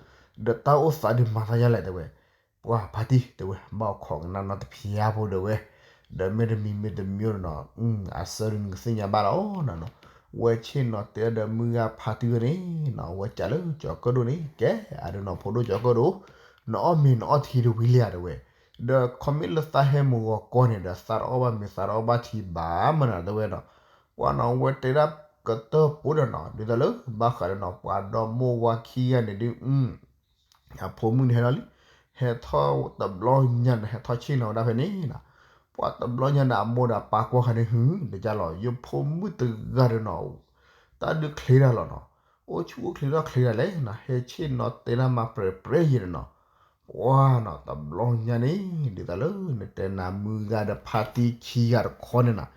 ဒီးတၢ်အိၣ်သးဒုးမၤသးယါလဲၣ်တဲဝဲ, ပှၤဖါတံၢ်တဲဝဲ ဘၣ်အိၣ်ခိးကနၣ်နီတဖျါဖိတဲဝဲ, ဒီးမ့တမံၤမ့တမံၤဒီးနီၤ အဆၢဒုးနကသ့ၣ်ညါဘၣ်လီၤနီၤ, ဝဲဆ့ၣ်နီၤတဲဒီးမုၢ်ဂၤဖါတံၢ်ဝဲန့ၣ်နီၤ ဝဲကးလၢကၠီၤကၢၣ်ဒိၣ်န့ၣ် ကဲ အဒုးနီၤ ဖိဒိၣ်ကၠီၤကၢၣ်ဒိၣ်, နအီၣ်မ့ၤနအီၣ်ထံတဝံၤလံဧါတဲဝဲ, ဒီးခီမ့ၢ်လၢသးဟဲမုၢ်ဂီၤကီၢ်န့ၣ်ဒီး သးတအီၣ်ဘၣ်မ့ၤသးတအီၣ်ဘၣ်ထံဘၣ်မနုၤတဲဝဲနီၤ, ပှၤနီၤ ဝဲတဲဒၣ်ကတၢၢ်ဖိဒီးနီၤ ဒ်သိးလၢ ဘၣ်ဃးဒီးနီၤ ပှၤဒီမိၢ်ဝၤခံဂၤန့ၣ်ဒုး အဖိမုၣ်န့ၣ်ဟဲလီၤလံ, ဟဲထီၣ်တဘျီညါန့ၣ် ဟဲထီၣ်ဆ့ၣ်နီၤဝဲဒၣ်ဖဲန့ၣ်နီၤ, ပှၤတဘျီညါန့ၣ် အမိၢ်ဒီးပၢ်ကွၢ်ဃီန့ၣ် ဟု တကးလီၤ ယဖိမုၣ်တဂၤဒီးနီၤ, တၢ်ဒုးချ့တၢ်လီၤနီၤ, အိၣ်ဆူၣ်အိၣ်ချ့ထီၣ်ချ့တၢ်လဲၣ်နီၤ ဟဲဆ့ၣ်နီၤတဲတၢ်မၤပြဲၤပြဲၤယဲၢ်န့ၣ်နီၤ, ပှၤနီၤ တဘျီညါန့ၣ် ဒ်သိးလၢနတဲနၤ မုၢ်ဂၤဒီးဖါတံၢ်ခံဂၤတခီန့ၣ်နီၤ,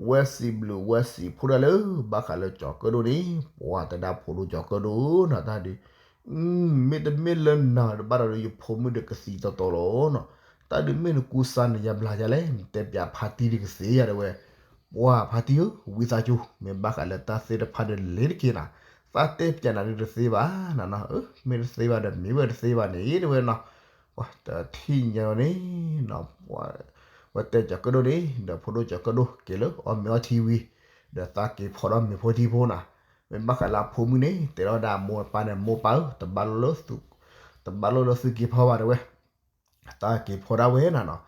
ဝဲစံးဘျုးဝဲစံးဖှိၣ်ဒၣ်လၢ ဘၣ်ဃးလၢကၠီၤကၢၣ်ဒိၣ်န့ၣ် ပှၤတဲဒၣ်ဖိဒိၣ်ကၠီၤကၢၣ်ဒိၣ်နီၤ တၢ်ဒုး မ့တမ့ၢ်လၢနၤတဘၣ်ဒီး ယဖိမုၣ်ဒီးကသံတီတီလီၤနီၤ, တၢ်ဒုးမ့ၢ်နကူစါနယါဘျါယါလဲၣ် နတဲပၠးဖါတံၢ်ဒီးကသ့ယါတဲဝဲ, ပှၤဖါတံၢ်ဧၢ ဝံသးစူၤ မ့ၢ်ဘၣ်ဃးလၢတၢ်သ့ၣ်တဖၣ်ဒီးလဲၤတက့ၢ်နီၤ, သးတဲပျဲနၤဒုးတသ့ဘၣ်နၤနီၤ, မ့ၢ်တသ့ဘၣ်ဒီးမ့ၢ်ဝဲတသ့ဘၣ်န့ၣ် တဲဝဲနီၤ, ပှၤတထံၣ်ညါလီၤန့ၣ်နီၤ, ဝဲတဲကၠီၤကၢၣ်ဒိၣ်န့ၣ် ဒီးဖိဒိၣ်ကၠီၤကၢၣ်ဒိၣ်က့ၤလၢအီၣ်မ့ၤအီထံဝံၤ, ဒီးသးက့ၤဖီဒီးမ့ၤဖိထံဖိနီၤ, မ့ၢ်ဘၣ်ဃးလၢအဖိမုၣ်န့ၣ် တဲထီၣ်ဝဲဒၣ်အမိၢ်အပၢ်န့ၣ် မိၢ်ပၢ်ဧၢ, တဘၣ်လိၣ်လၢသု, တဘၣ်လိၣ်လၢသုက့ၤဖီဘၣ်တဲဝဲ သးက့ၤဖီဒၣ်ဝဲနၤနီၤ,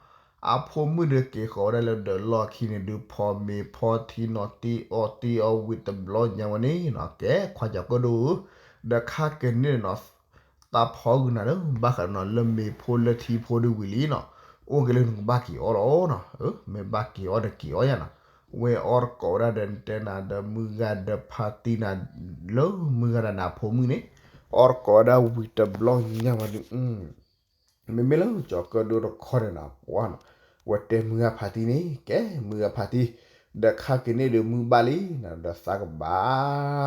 အဖိမုၣ်ဒီးက့ၤဃီၤဝဲဒၣ်လၢဒၢးလီၢ်ခံန့ၣ်ဒုး ဖီမ့ၤဖီထံနီၤ တ့အီၣ်တ့အီဝံၤတဘျီညါဝဲန့ၣ်နီၤ, ကဲခွါကၠီၤကၢၣ်ဒိၣ်ဧၢ, ဒီးခါက့ၤန့ၣ်နီၤ, သးဖီဂုာ်နၤလၢဘၣ်ဃးနီၤ လၢမ့ၤဖိလၢထံဖိဒုးဝံၤလံနီၤ, အိၣ်က့ၤလၢနကဘၣ်က့ၤအီၣ်လီၤနီၤ, မ့ၢ်ဘၣ်က့ၤအီၣ်ဒီးက့ၤအီၣ်ယါနီၤ, ဝဲအီၣ်တကိးဝဲဒၣ်ဒီးတဲနၤဒီးမုၢ်ဂၤဒီးဖါတံၢ်နၤ, လၢမုၢ်ဂၤဒီးနၤအဖိမုၣ်န့ၣ်, အီၣ်တကိးဝဲဒၣ်ဝံၤတဘျီညါဝဲဒုး မ့မ့ၢ်လၢကၠီၤကၢၣ်ဒိၣ်တခီန့ၣ်နီၤ, ပှၤနီၤ, ဝဲတဲမုၢ်ဂၤဖါတံၢ်န့ၣ် ကဲမုၢ်ဂၤဖါတံၢ်, ဒီးခါက့ၤန့ၣ်ဒုးမုၢ်ဘၣ်လံနီၤ, ဒီးသးကဘၣ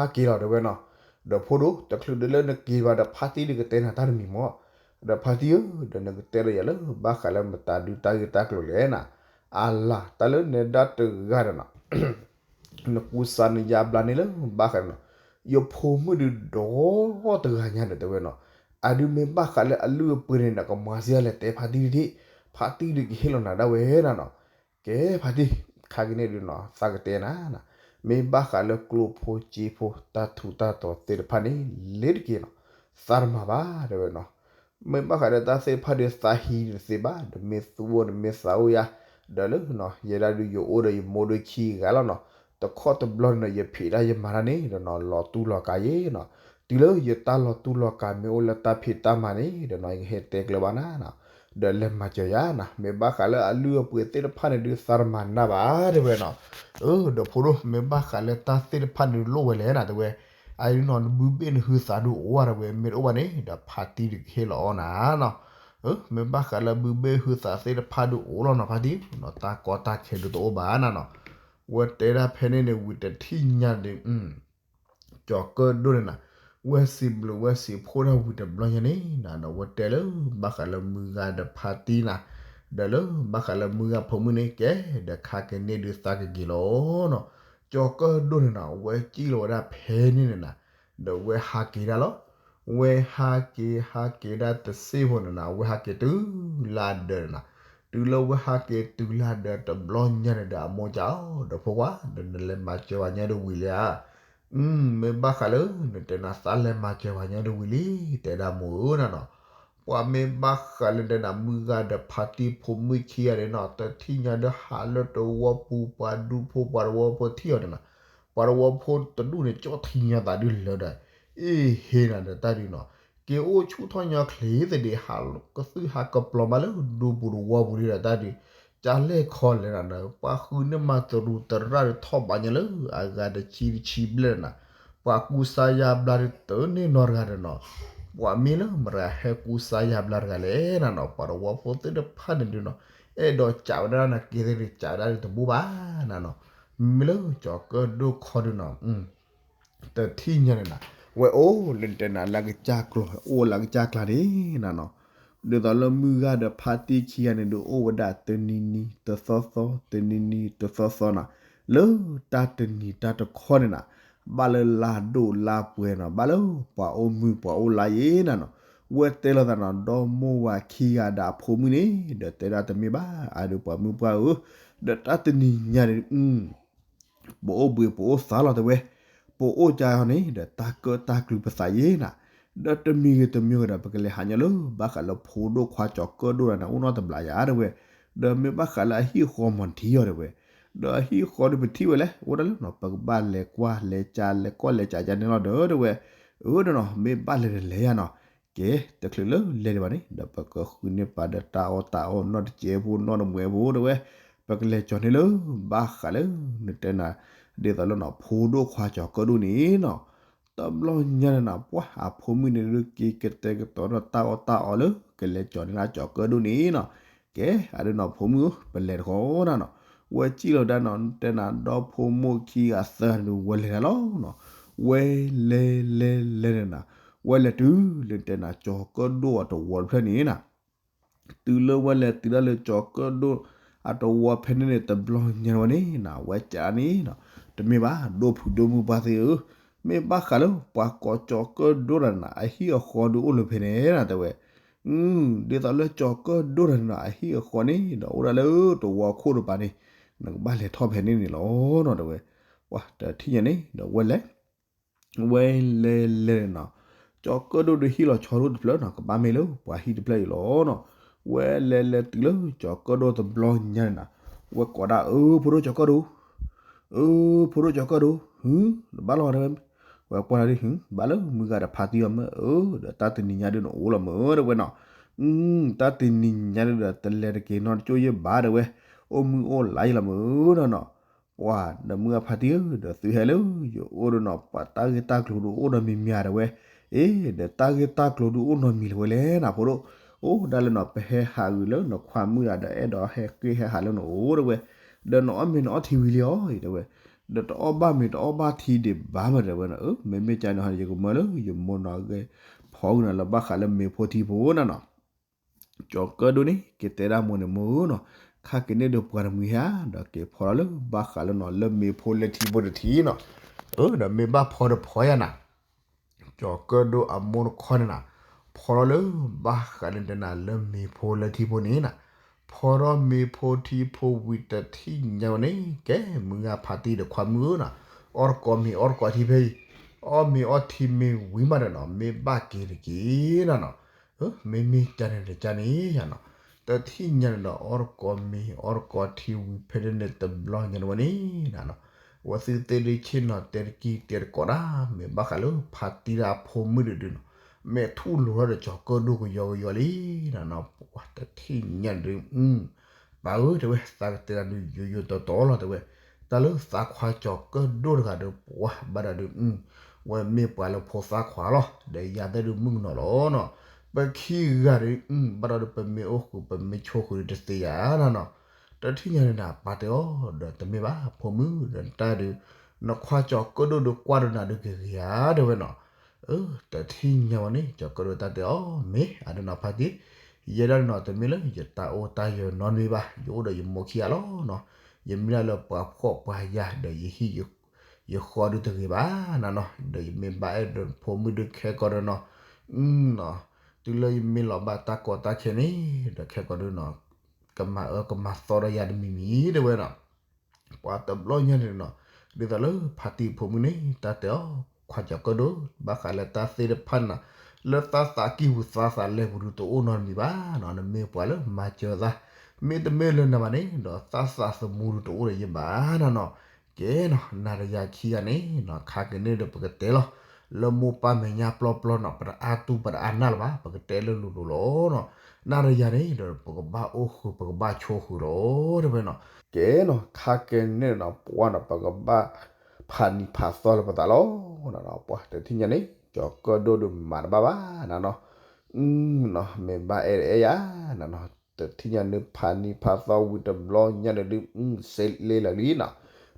်က့ၤလီၤတဲဝဲနီၤ, ဒီးဖိဒိၣ်တချုးဒုးလၢနက့ၤဘၣ်ဒီးဖါတံၢ်ဒုးကတဲနၤတၢ်တမံၤမီၢ်, ဒီးဖါတံၢ်ဧၢ, ဒီးနကတဲဒီးယၤလၢဘၣ်ဃးလၢမတၤဒုးတၢ်ဂ့ၢ်တၢ်ကျိၤလဲၣ်နၤ, အလၤတၢ်လၢနဲဒၣ်တဂၤဒီးနီၤ နကူစါနယါဘျါန့ၣ်လၢဘၣ်ဃးနီၤ, ယဖိမုၣ်ဒုးဒီတဂၤညါဒီးတဲဝဲနီၤ, အဒုးမ့ၢ်ဘၣ်ဃးလၢအလုၢ်အပှ့ၤန့ၣ် နကမၤစၢၤလဲၤတဲဖါတံၢ်တထံၣ်, ဖါတံၢ်ဒုးကဟ့ၣ်လီၤနၤဒၣ်ဝဲနၤနီၤ, ကဲဖါတံၢ်, ခါက့ၤန့ၣ်ဒုးနီၤ သးကတဲနၤ, မ့ၢ်ဘၣ်ဃးလၢကျိဖိစ့ဖိ တၢ်ထူးတၢ်တီၤသ့ၣ်တဖၣ်န့ၣ် လ့ၤတက့ၢ်နီၤ, သးတမၤဘၣ်တဲဝဲနီၤ မ့ၢ်ဘၣ်ဃးဒီးတၢ်သ့ၣ်တဖၣ်ဒီးသးဟံးတသ့ဘၣ်, ဒီးမ့ၢ်သူအိၣ်ဒီးမ့ၢ်သးအိၣ်ယါ, ဒီးလၢ ယဲဒၣ်ဒုးယအိၣ်ဒီးယမိၢ်ဒီးခံဂၤလီၤနီၤ, တခီတဘျီန့ၣ်နီၤ ယဖံးတၢ်ယမၤတၢ်န့ၣ်ဒီးနီၤ လီၤတူၢ်လီၤကာ်ယဲနီၤ, တုၤလၢယတၢ်လီၤတူၢ်လီၤကာ်မ့ၢ်အိၣ်လၢတၢ်ဖံးတၢ်မၤန့ၣ်ဒီးနီၤ ယကဟဲတဲကျၢၤဘၣ်နၤနီၤ, ဒီးလဲၤမၤစၢၤယၤနီၤ, မ့ၢ်ဘၣ်ဃးလၢအလုၢ်အပှ့ၤသ့ၣ်တဖၣ်န့ၣ်ဒုးသးတမၤနၢ်ဘၣ်တဲဝဲနီၤ, အၢ ဒီးဖိဒိၣ် မ့ၢ်ဘၣ်ဃးလၢတၢ်သ့ၣ်တဖၣ်န့ၣ်လိၣ်ဝဲလဲၣ်နၤတဲဝဲ, အအံၤနီၤ နဘုဘ့ၣ်နဟုသးဒုးအိၣ်ဝဲတဲဝဲ, မ့ၢ်တအိၣ်ဘၣ်န့ၣ် ဒီးဖါတံၢ်ဒုးကဟ့ၣ်လီၤအီၣ်နၤနီၤ, မ့ၢ်ဘၣ်ဃးလၢဘုဘ့ၣ်ဟုသးသ့ၣ်တဖၣ်ဒုးအိၣ်လီၤနီၤဖါတံၢ်, တၢ်ကီတၢ်ခဲဒုးတအိၣ်ဘၣ်နၤနီၤ, ဝဲတဲဒၣ်ဖဲန့ၣ်န့ၣ် ဝံၤတထံၣ်ညါန့ၣ် ကၠီၤကၢၣ်ဒိၣ်န့ၣ်နၤ, ဝဲစံးဘျုးဝဲစံးဖှိၣ်တၢ်ဝံၤတဘျီညါန့ၣ်နၤ, ဒီးဝဲတဲလၢဘၣ်ဃးလၢမုၢ်ဂၤဒီးဖါတံၢ်နၤ, ဒီးလၢဘၣ်ဃးလၢမုၢ်ဂၤဖိမုၣ်န့ၣ်ကဲ, ဒီးခါက့ၤန့ၣ်ဒုးသးကက့ၤလီၤနီၤ, ကၠီၤကၢၣ်ဒိၣ်န့ၣ်နၤ ဝဲစံၣ်လီၤဝဲဒၣ်ဖဲန့ၣ်န့ၣ်နၤ, ဒီးဝဲဟးက့ၤဒၣ်လီၤ, ဝဲဟးက့ၤဟးက့ၤဒၣ်တစ့ဖိန့ၣ်နၤ ဝဲဟးက့ၤတုၤလၢဒၢးန့ၣ်နၤ, တုၤလၢဝဲဟးက့ၤတုၤလၢဒၢးတဘျီညါန့ၣ်ဒီး အမိၢ်ကၠီ ဒီးဖိခွါ ဒီးနလဲၤမၤစၢၤဝဲညါဒုးဝံၤလံဧါ မ့ၢ်ဘၣ်ဃးလၢ နတဲနၤသးလဲၤမၤစၢၤပှၤညါဒုးဝံၤလံ တဲဒၣ်မိၢ်ဧၢနၤနီၤ, ပှၤမ့ၢ်ဘၣ်ဃးလၢနတဲနၤ မုၢ်ဂၤဒီးဖါတံၢ်ဖိမုၣ်ခံဂၤန့ၣ်နီၤ တထံၣ်ညါဒီးဟးလၢတဝီပူၤ ပှၤဒူဖိပှၤတဝီဖိထံၣ်အီၤန့ၣ်နၤ, ပှၤတဝီဖိတဒူၣ်န့ၣ် ကၠီထံညါသးဒုးလၢဒီး အ့ၣ်ဟ့နၤဒီးတၢ်ဒုးနီၤ, က့ၤအိၣ်ဆူၣ်ထီၣ်ညီချ့သဒံး ဟးကသုၣ်ဟးကပျီၤမးလၢဒူပူၤတဝီပူၤဒုးဒီးတၢ်ဒုး, ကလဲၢ်ခီလဲၣ်နၤဒီး ပှၤဃုန့ၢ်မၤတရူးတရၣ်ဒုးထီၣ်ဘးညါလၢအဂၤတဆံတဆံဘျဲၣ်နၤ, ပှၤကူစါယါဘျါဒုးတန့ၢ်နီတဂၤဒီးနီၤ, ပှၤမ့ၢ်လၢမတၤဟဲကူစါယါဘျါတဂၤလဲၣ်နၤနီၤ, ပှၤတဝီဖိသ့ၣ်တဖၣ်န့ၣ်ဒုးနီၤ, အဲၣ်ဒိးကးဝဲဒၣ်နၤက့ၤသ့ၣ်ဒုးကးဝဲဒၣ်ဒုးတဘိဘၣ်နၤနီၤ, မ့မ့ၢ်လၢကၠီၤကၢၣ်ဒိၣ်ခီဒုးနီၤ တထံၣ်ညါန့ၣ်နၤ, ဝဲအိၣ်လၢနတဲနၤလၢကစၢ်ကျိၤ အိၣ်လၢကစၢ်ကျါန့ၣ်နၤနီၤ, ဒ်သိးလၢမုၢ်ဂၤဒီးဖါတံၢ်ခံဂၤန့ၣ်ဒုးအိၣ်ဝဲဒၣ်တနံၤနံၤတသီသီ တနံၤနံၤတသီသီနၤ, လၢတၢ်တနံၤတၢ်တခီန့ၣ်နၤ, ဘၣ်လၢလါဒိၣ်လါပှဲၤနီၤ ဘၣ်လၢပှၤအိၣ်မုာ်ပှၤအိၣ်လါယ့နၤနီၤ, ဝဲတဲလိာ်သးနီၤ ဒီမိၢ်ဝၤခံဂၤဒီးအဖိမုၣ်န့ၣ် ဒီးတဲဒၣ်တမ့ၢ်ဘၣ် အဒုးပှၤမုၢ်ပှၢ်ဧၢ, ဒီးတၢ်တနံၤညါန့ၣ် ပအိၣ်ဘှံးပအိၣ်သါလီၤတဲဝဲ, ပအိၣ်ကါအီၤန့ၣ်ဒီးတၢ်ကၢတၢ်ကျူပသးယ့နၤ, ဒီးတမံၤဂ့ၤတမံၤဂ့ၤဒီး ပကလဲၤဟးညီလၢဘၣ်ဃးလၢဖိဒိၣ်ခွါကၠီၤကၢၣ်ဒိၣ်နၤန့ၣ် အိၣ်နီတဘျီယၤတဲဝဲ, ဒီးမ့ၢ်ဘၣ်ဃးလၢအဟံၣ်ဃီမၤထံအီၤတဲဝဲ, ဒီးအဟံၣ်ဃီဒီးပထံၣ်ဝဲလဲၣ် အိၣ်ဒၣ်လၢနီၤ ပကဘၣ်လဲၤကွၢ်လဲၤကးလဲၤကွၢ်လဲၤကးယါန့ၣ်လီၤဒီးတဲဝဲ, အၢဒီးနီၤ မ့ၢ်ဘၣ်လဲၤဒီးလဲၤယါနီၤ, ကဲ တချုးလၢလဲၤဒံးဘၣ်န့ၣ် ဒီးပကဃုန့ၢ်ပာ်ဒီးတၢ်အီၣ်တၢ်အီနီတစဲးဖိနီတမှဲးဖိတဲဝဲ, ပကလဲၤကၠီၤန့ၢ်လၢ ဘၣ်ဃးလၢ နတဲနၤ ဒ်သိးလၢနီၤ ဖိဒိၣ်ခွါကၠီၤကၢၣ်ဒိၣ်န့ၣ်နီၤ, တဘျီညါန့ၣ်နၤ ပှၤအဖိမုၣ်န့ၣ်ဒုးက့ၤကတဲာ်ကတီၤဒီးတၢ်အီၣ်တၢ်အီလၢ ကလဲၤကၠီၤန့ၢ်လၢကၠီၤကၢၣ်ဒိၣ်န့ၣ်နီၤ, ကဲ အဒုးနီၤ ဖိမုၣ်ဧၢ ပလဲၤတခီနၤနီၤ, ဝဲစံၣ်လီၤဒၣ်နီၤ တဲနၤ ဒီဖိမိၢ်ခံဂၤသၢဂၤန့ၣ်ဒုး ဝဲလဲၤဒၣ်လီၤနီၤ, ဝဲလဲၤလဲၤလဲၤန့ၣ်နၤ, ဝဲလဲၤတုၤလၢတဲနၤ ကၠီၤကၢၣ်ဒိၣ်အတဝီတဖျၢၣ်န့ၣ်နၤ, တုၤလၢဝဲလဲၤတုၤဒၣ်လၢကၠီၤကၢၣ်ဒိၣ်အတဝီဖဲန့ၣ်န့ၣ် တဘျီညါဝဲန့ၣ်နၤ ဝဲကးန့ၣ်နီၤ, တမ့ၢ်ဘၣ် ဒိၣ်ဖုးဒိၣ်မုၢ်ပှၢ်သ့ၣ်ဧၢ, မ့ၢ်ဘၣ်ဃးလၢပှၤကိးကၠီၤကၢၣ်ဒိၣ်တဂၤန့ၣ် အဟံၣ်အဃီဒုးအိၣ်လၢဖဲန့ၣ်နီၤ တဲဝဲ. ဒ်သိးလၢကၠီၤကၢၣ်ဒိၣ်တဂၤန့ၣ်နီၤ အဟံၣ်အဃီန့ၣ် ဒီးအိၣ်ဒၣ်လၢတဝီခိၣ်တပၤန့ၣ် နကဘၣ်လဲၤထီၣ်ဖဲန့ၣ်န့ၣ်လီၤနီၤ တဲဝဲ. ပှၤတထံၣ်ညါန့ၣ် ဒီးဝဲလဲၤ ဝဲလဲၤလဲၤန့ၣ်နီၤ, ကၠီၤကၢၣ်ဒိၣ်ဒုးဟ့ၣ်လီၤဆီဒိၣ်တဖျၢၣ်နီၤ ကဘၣ်မ့ၢ်လၢပှၤဟံၣ်တဖျၢၣ်အံၤလီၤနီၤ. ဝဲလဲၤလဲၤတုၤလၢကၠီၤကၢၣ်ဒိၣ်တဘျီညါန့ၣ်နီၤ, ဝဲကိးဒၣ် အၢ ဖိဒိၣ်ကၠီၤကၢၣ်ဒိၣ်, အၢ ဖိဒိၣ်ကၠီၤကၢၣ်ဒိၣ်, နဘၣ်လီၤတဲဝဲ. ဝဲပှၢ်လီၤဒုး ဘၣ်လၢမုၢ်ဂၤဒီးဖါတံၢ်အီၤမ့ၢ် အၢ ဒီးတၢ်တနံၤညါဒုးနအိၣ်လီၤမ့ၢ်တဲဝဲနီၤ. တၢ်တနံၤညါဒုးဒီး တလဲၤတက့ၤနီတကၠိၢ်ယဲၢ်ဘၣ်တဲဝဲ, အိၣ်မုာ်အိၣ်လါယဲၢ်လီၤမ့ၢ်နီၤနီၤ. ပှၤဒီးမုၢ်ဂၤဖါတံၢ်ဧၢ ဒီးသုဟဲလၢယအိၣ်ဒီးနီၤ ပှၤတၢ်ဂ့ၢ်တၢ်ကျိၤဒုးအိၣ်ဒီးမံၤမံၤဧါတဲဝဲ. အ့ ဒီးတၢ်ဂ့ၢ်တၢ်ကျိၤဒုးအိၣ်နီတမံၤလၢၤဝဲလဲၣ်နၤဖိဒိၣ်, အိၣ်ဒၣ်လၢနီၤ ပဟဲဟးဂ့ၤလၢနခွါမုၣ်ဒၣ်ဒီး အဲၣ်ဒိးဟဲဃ့ၢ်ဟဲဟးလၢနအိၣ်တဲဝဲ, ဒီးနအီၣ်မ့ၤနအီထံဝံၤလံအီၤတဲဝဲ, ဒီးတအီၣ်ဘၣ်မ့ၤတအီၣ်ဘၣ်ထံဒံးဘၣ်မ့ၢ်တဲဝဲနီၤ. အၢ မ့မ့ၢ်ကန့ၣ်ဟီ ယကမၢလၢယမိၢ်နီၤဂဲၤဖီကနၤလၢဘၣ်ဃးလၢမ့ၤဖိထံဖိနၤနီၤ. ကၠီၤကၢၣ်ဒိၣ်န့ၣ် ကတဲဒၣ်မိၢ်န့ၣ် မိၢ်နီၤ, ခါက့ၤန့ၢ်ဒုးပှၤတမှံၤဧါ, ဒီးက့ၤဖီထီၣ်လၢဘၣ်ဃးလၢနီၤ လၢမ့ၤဖိလၢထံဖိတထံနီၤ. အၢ ဒီးမ့ၢ်ဘၣ်ဖီတဖီယၤနၤ ကၠီၤကၢၣ်ဒိၣ်အမိၢ်တခီန့ၣ်နၤ, ဖီထီၣ်လၢဘၣ်ဃးန့ၣ်တဲနၤ လၢမ့ၤဖိလၢထံဖိန့ၣ်နၤ, ဖီထီၣ်မ့ၤဖိထံဖိဝံၤတထံၣ်ညါဝဲန့ၣ် ကဲ မုၢ်ဂၤဖါတံၢ်ဒီးခွါမုၣ်ဧၢနၤ, အီၣ်တကိးမ့ၤအီၣ်တကိးထံဖဲအံၤ, အီၣ်မ့ၤအီထံမ့ၤဝံၤမးဒီးနီၤ မ့ၢ်ဘၣ်က့ၤတက့ၢ်နၤနီၤ. အၢ မ့မ့ၢ်ကန့ၣ်တကန့ၣ်ယၤနီၤ, တထံၣ်ညါန့ၣ်ဒီး အီၣ်တကိးမ့ၤအီၣ်တကိးထံဝံၤဖဲန့ၣ်န့ၣ်တဘျီညါန့ၣ်ဝဲန့ၣ်နၤနီၤ, အဝဲသ့ၣ်သ့ၣ်ဒုးဆ့ၣ်နီၤတဲတကံၢ်တဲတကိးဒၣ် မ့ၢ်ဘၣ်ဃးလၢဖါတံၢ်ဒီးအဖိမုၣ်ဒုးဒုးနီၤ, မဲာ်ထူၣ်လိၤထီၣ်ဒီးကၠီၤကၢၣ်ဒိၣ်ကယီကယီလံနၤနီၤ. ပှၤတထံၣ်ညါန့ၣ်ဒုး ပၢ်ဧၢ တဲဝဲ သးကတဲနၤဒုးယိယိတီတီလီၤတဲဝဲ, တၢ်လၢသးခွါကၠီၤကၢၣ်ဒိၣ်တဂၤဒီး ပှၤဘၣ်ဒီးဒုး ဝဲမ့ၢ်ပှၤလၢဖိသၣ်ခွါလီၤ, ဒီးယၤသ့ၣ်ဒုးမုၣ်ကနီၤလီၤနီၤ, ပခံဂၤဒုး ဘၣ်ဒီးဒုး ပမ့ၢ်အိၣ်ဃုာ် ပမ့ၢ်ဆိးဃုာ်ဒုးတသ့ယၤနၤနီၤ. တထံၣ်ညါန့ၣ်နၤ ပၢ်တဲအီၤ ဒီးတမ့ၢ်ဘၣ် ဖိမုၣ်ဒီးတၢ်ဒုး နခွါကၠီၤကၢၣ်ဒိၣ်ဒုးကွၢ်ဒီးနၤဒုးကဂ့ၤဧါ တဲဝဲနီၤ. အၢ တထံၣ်ညါဝဲန့ၣ် ကၠီၤကၢၣ်ဒိၣ်တၢ်တဲအီၤ မ့ၢ်အဒိးနီၤဖါတံၢ်, ယဲဒၣ်နီၤ တမ့ၢ်လၢယတၢ်အိၣ်တၢ်ယၢၤနီတမံၤဘၣ်, ယအိၣ်ဒီးယမိၢ်ခံဂၤလီၤနီၤ. ယမ့ၢ်ဒၣ်လၢပှၤဖှီၣ်ပှၤယာ်ဒီးယဟံၣ် ယဃီဒုးတဂ့ၤဘၣ်နၤနီၤ, ဒီးယမ့ၢ်ဘၣ်အဲၣ်ဒိးဖိမုၣ်ဒုးခဲကီးဒီးနီၤ, တုၤလၢယမ့ၢ်လီၤဘၣ်တၢ်ကီတၢ်ခဲန့ၣ် ဒီးခဲကီးဒုးနီၤ ကမၤအၢကမၤသီဒီးယၤတမံၤမံၤတဲဝဲနီၤ. ပှၤတဘျီညါန့ၣ်နီၤ, ဒ်သိးလၢဖါတံၢ်ဖိမုၣ်န့ၣ် တၢ်တဲအီၤ ခွါကၠီၤကၢၣ်ဒိၣ် ဘၣ်ဃးလၢတၢ်သ့ၣ်တဖၣ်န့ၣ်နီၤ, လၢသးသးကံၢ်ပူၤသးသးလဲပူၤဒုးတအိၣ်နီတမံၤဘၣ်နီၤ, နမ့ၢ်ပှၤလၢမၤစၢၤသး, မ့တမ့ၢ်လၢနၤဘၣ်န့ၣ်ဒီး သးသးသမူဒုးတအိၣ်ဒီးယၤဘၣ်နၤနီၤ. ကဲနီၤ နၤဒီးယၤခံဂၤန့ၣ်နီၤ ခါက့ၤန့ၣ်ဒီးပကတဲလီၤ လၢမိၢ်ပၢ်မဲာ်ညါပျီပျီနီၤ, ပတအါတူၢ်ပတအါနၢ်လၢၤဘၣ်, ပကတဲလၢလိၤလိၤလီၤနီၤ. နၤဒီးယၤန့ၣ်ဒီး ပကဘၣ်အိၣ်ဃုာ် ပကဘၣ်ဆိးဃုာ်လီၤ တဲဝဲနီၤ. ကဲနီၤ ခါက့ၤန့ၣ်နီၤ ပှၤနီၤ ပကဘၣ်ဖးနံၤဖးသီလၢပသးလီၤနၤနီၤ. ပှၤတထံၣ်ညါန့ၣ် ကၠီၤကၢၣ်ဒိၣ်ဒုးမၤတဘၣ်ဘၣ်နၤနီၤ. မ့ၢ်ဘၣ်အဲၣ်အဲၣ်ယၤနၤနီၤ, တထံၣ်ညါန့ၣ် ဖးနံၤဖးသီဝံၤတဘျီညါန့ၣ်ဒုး စ့လ့လၢာ်လံနီၤ.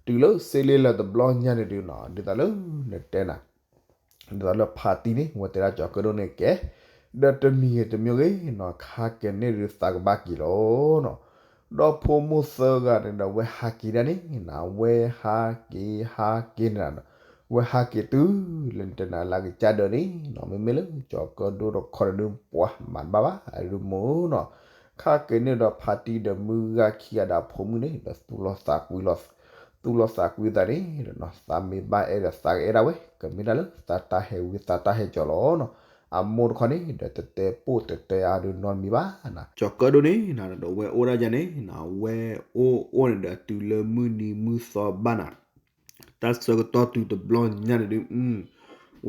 တုၤလၢစ့လ့လၢာ်တဘျီညါန့ၣ်ဒုးနီၤ ဒ်သိးလၢနတဲနၤ ဒ်သိးလၢဖါတံၢ်န့ၣ် ဝဲတဲဒၣ်ကၠီၤကၢၣ်ဒိၣ်န့ၣ်ကဲ, ဒီးတမံၤဂ့ၤတမံၤဂ့ၤနီၤ ခါက့ၤန့ၣ်ဒုးသးကဘၣ်က့ၤလီၤနီၤ. ဒီးဖိမုၣ်သၢဂၤန့ၣ်ဒီး ဝဲဟးက့ၤဒၣ်န့ၣ်နီၤ, ဝဲဟးက့ၤဟးက့ၤန့ၣ်နီၤ, ဝဲဟးက့ၤတုၤလၢနတဲနၤလၢကစၢ်ဒၢးန့ၣ်နီၤ, မ့မ့ၢ်လၢကၠီၤကၢၣ်ဒိၣ်တခီန့ၣ်ဒုး ပှၤမၤတဘၣ်ဘၣ် အဒုးမိၢ်နီၤ. ခါက့ၤန့ၣ်ဒီးဖါတံၢ်ဒီးမုၢ်ဂၤခံဂၤဒီးအဖိမုၣ်န့ၣ်ဒီး သူၣ်လီသးကွံသးန့ၣ်နီၤ, သးမ့ၢ်ဘၣ်အဲၣ်ဒီးသးကအဲၣ်ဒၣ်ဝဲ, ကမ့ၢ်ဒၣ်လၢသးတၢ်ဟဲဝံသးတၢ်ဟဲကၠီၤလီၤနီၤ. အမိၢ်တခီန့ၣ်ဒီး တတဲပိၢ်တတဲအါဒုးနီတမံၤဘၣ်နၤ. ကၠီၤကၢၣ်ဒိၣ်န့ၣ်နီၤ ဒီးဝဲအိၣ်ဒၣ်ယၤန့ၣ်နီၤ, ဝဲအိၣ်အိၣ်န့ၣ်ဒီးတုၤလၢမုၢ်နံၤမုၢ်သီဘၣ်နၤ တၢ်ဆၢကတီၢ်တုၤတဘျီညါန့ၣ်ဒုး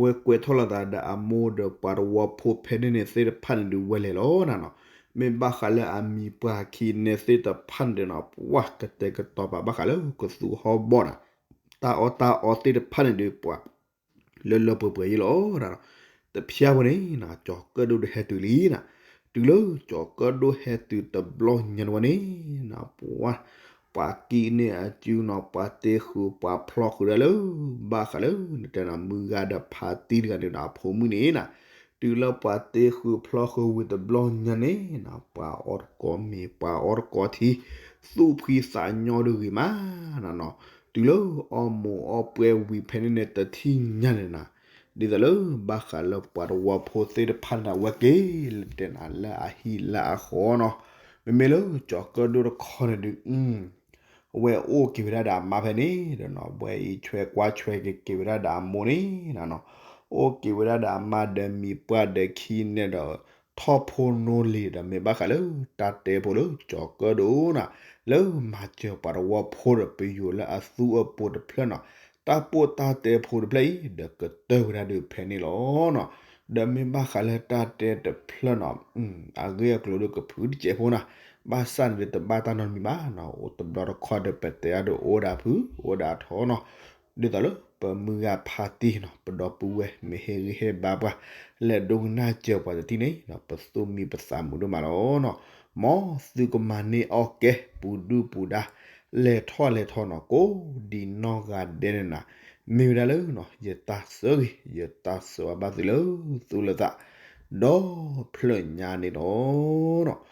ဝဲကွဲးထီၣ်လိာ်သးဒီးအမိၢ်ဒီးပှၤတဝီဖိဖဲန့ၣ်န့ၣ်သ့ၣ်တဖၣ်န့ၣ်ဒုးဝဲလဲၤလီၤနၤနီၤ. မ့ၢ်ဘၣ်ဃးလၢအမံၤပှၤခံန့ၣ်သ့ၣ်တဖၣ်န့ၣ်ဒုးနီၤ ပှၤကတဲာ်ကတီၤပာ်ဘၣ်ဃးလၢကသူဟီၣ်ဘီၣ်နၤ, တၢ်အီၣ်တၢ်အီသ့ၣ်တဖၣ်န့ၣ်ဒုး ပှၤလၢလၢပှဲၤပှဲၤယဲလီၤနၤနီၤ. တဖျါဝဲန့ၣ်နၤ ကၠီၤကၢၣ်ဒိၣ်ဒုးဟဲတုၤလံနၤ. တုၤလၢကၠီၤကၢၣ်ဒိၣ်ဟဲတုၤတဘျီညါန့ၣ်ဝဲန့ၣ်နၤ ပှၤ ပှၤကံၣ်န့ၢ်အစုနီၤ, ပှၤတ့ဃုာ်ပှၤဖျီဃုာ်ဒၣ်လၢ ဘၣ်ဃးလၢနတဲနၤ မုၢ်ဂၤဒီးဖါတံၢ်တဂၤန့ၣ်ဒီးအဖိမုၣ်န့ၣ်နၤ. တုၤလၢပှၤတ့ဃုာ်ဖျီဃုာ်ဝံၤတဘျီညါန့ၣ်နၤ ပှၤအီၣ်တကိးမ့ၤ ပှၤအီၣ်တကိးထံ သူၣ်ဖှံသးညီဒုးဂ့ၤမးနၤနီၤ. တုၤလၢအီမိၢ်အီပှဲၤဝံၤဖဲန့ၣ်န့ၣ် တထံၣ်ညါန့ၣ်နၤ, ဒ်သိးလၢဘၣ်ဃးလၢပှၤတဝီဖိသ့ၣ်တဖၣ်န့ၣ် အဝဲက့ၤလၢတဲနၤလၢအဟံၣ်လၢအဃီနီၤ, မ့မ့ၢ်လၢကၠီၤကၢၣ်ဒိၣ်တခီန့ၣ်ဒုး အဝဲအိၣ်က့ၤဝဲဒၣ်ဒီးအမါဖဲန့ၣ်ဒီးနီၤ, ဝဲအံၤဆွဲကွၢ်ဆွဲက့ၤက့ၤဝဲဒၣ်ဒီးအမိၢ်န့ၣ်နၤနီၤ, အိၣ်က့ၤဝဲဒၣ်ဒီးအမါဒီးမံၤပှၢ်ဒီးခံန့ၣ်ဒီး ထီၣ်ဖိနီၣ်လံၤဒီး မ့ၢ်ဘၣ်ဃးလၢတၢ်တဲဖိလၢကၠီၤကၢၣ်ဒိၣ်နၤ, လၢမၤစၢၤပှၤတဝီဖိဒီးပယိၤလၢအသူအပိၤတဖျၢၣ်နီၤ, တၢ်ပိၢ်တၢ်တဲဖိတဖျၢၣ်အံၤ ဒီးကတၢၢ်ဝဲဒၣ်ဒီးဖဲန့ၣ်လီၤနီၤ, ဒီးမ့ၢ်ဘၣ်ဃးလၢတၢ်တဲတဖျၢၣ်နီၤ, အဂ့ၢ်အကျိၤဒီးကဖုတစဲးဖိနၤ, ဘၣ်ဆၣ်န့ၣ်ဒီးတဘၣ်တၢ်နီတမံၤဘၣ်နီၤ, အိၣ်တဘျီတခီၣ်ဒီးပတဲအဒိးအိၣ်ဒၣ်ဖု အိၣ်ဒၣ်ထီနီၤ, ဒ်သိးလၢပမုၢ်ဂၤဖါတံၢ်နီၤ, ပဒီပုၢ်ဝဲၢ်မ့ၢ်ဟ့ၣ်ဂံၢ်ဟ့ၣ်ဘါပှၤ, လဲၤဒိကနၣ်စၢၤပှၤတထံၣ်န့ၣ်, ပသူၣ်မံပသးမုာ်ဒိၣ်မးလီၤနီၤ, မ်သုကမၤန့ၢ်အီၣ်ကဲ ပူၤဒုၣ်ပူၤဒါ လဲၤထီၣ်လဲၤထီနီၤ, ကိးဒံးနီၢ်ဂၤဒဲးန့ၣ်နၤ, မ့ၢ်ဝဲဒၣ်လၢ ယတၢ်ဆိၣ်ဂ့ၤ ယတၢ်ဆိၣ်အၢဘၣ်သုလၢသူၣ်လၢသး ဒီဖျၢၣ်ညါန့ၣ်လီၤနီၤ.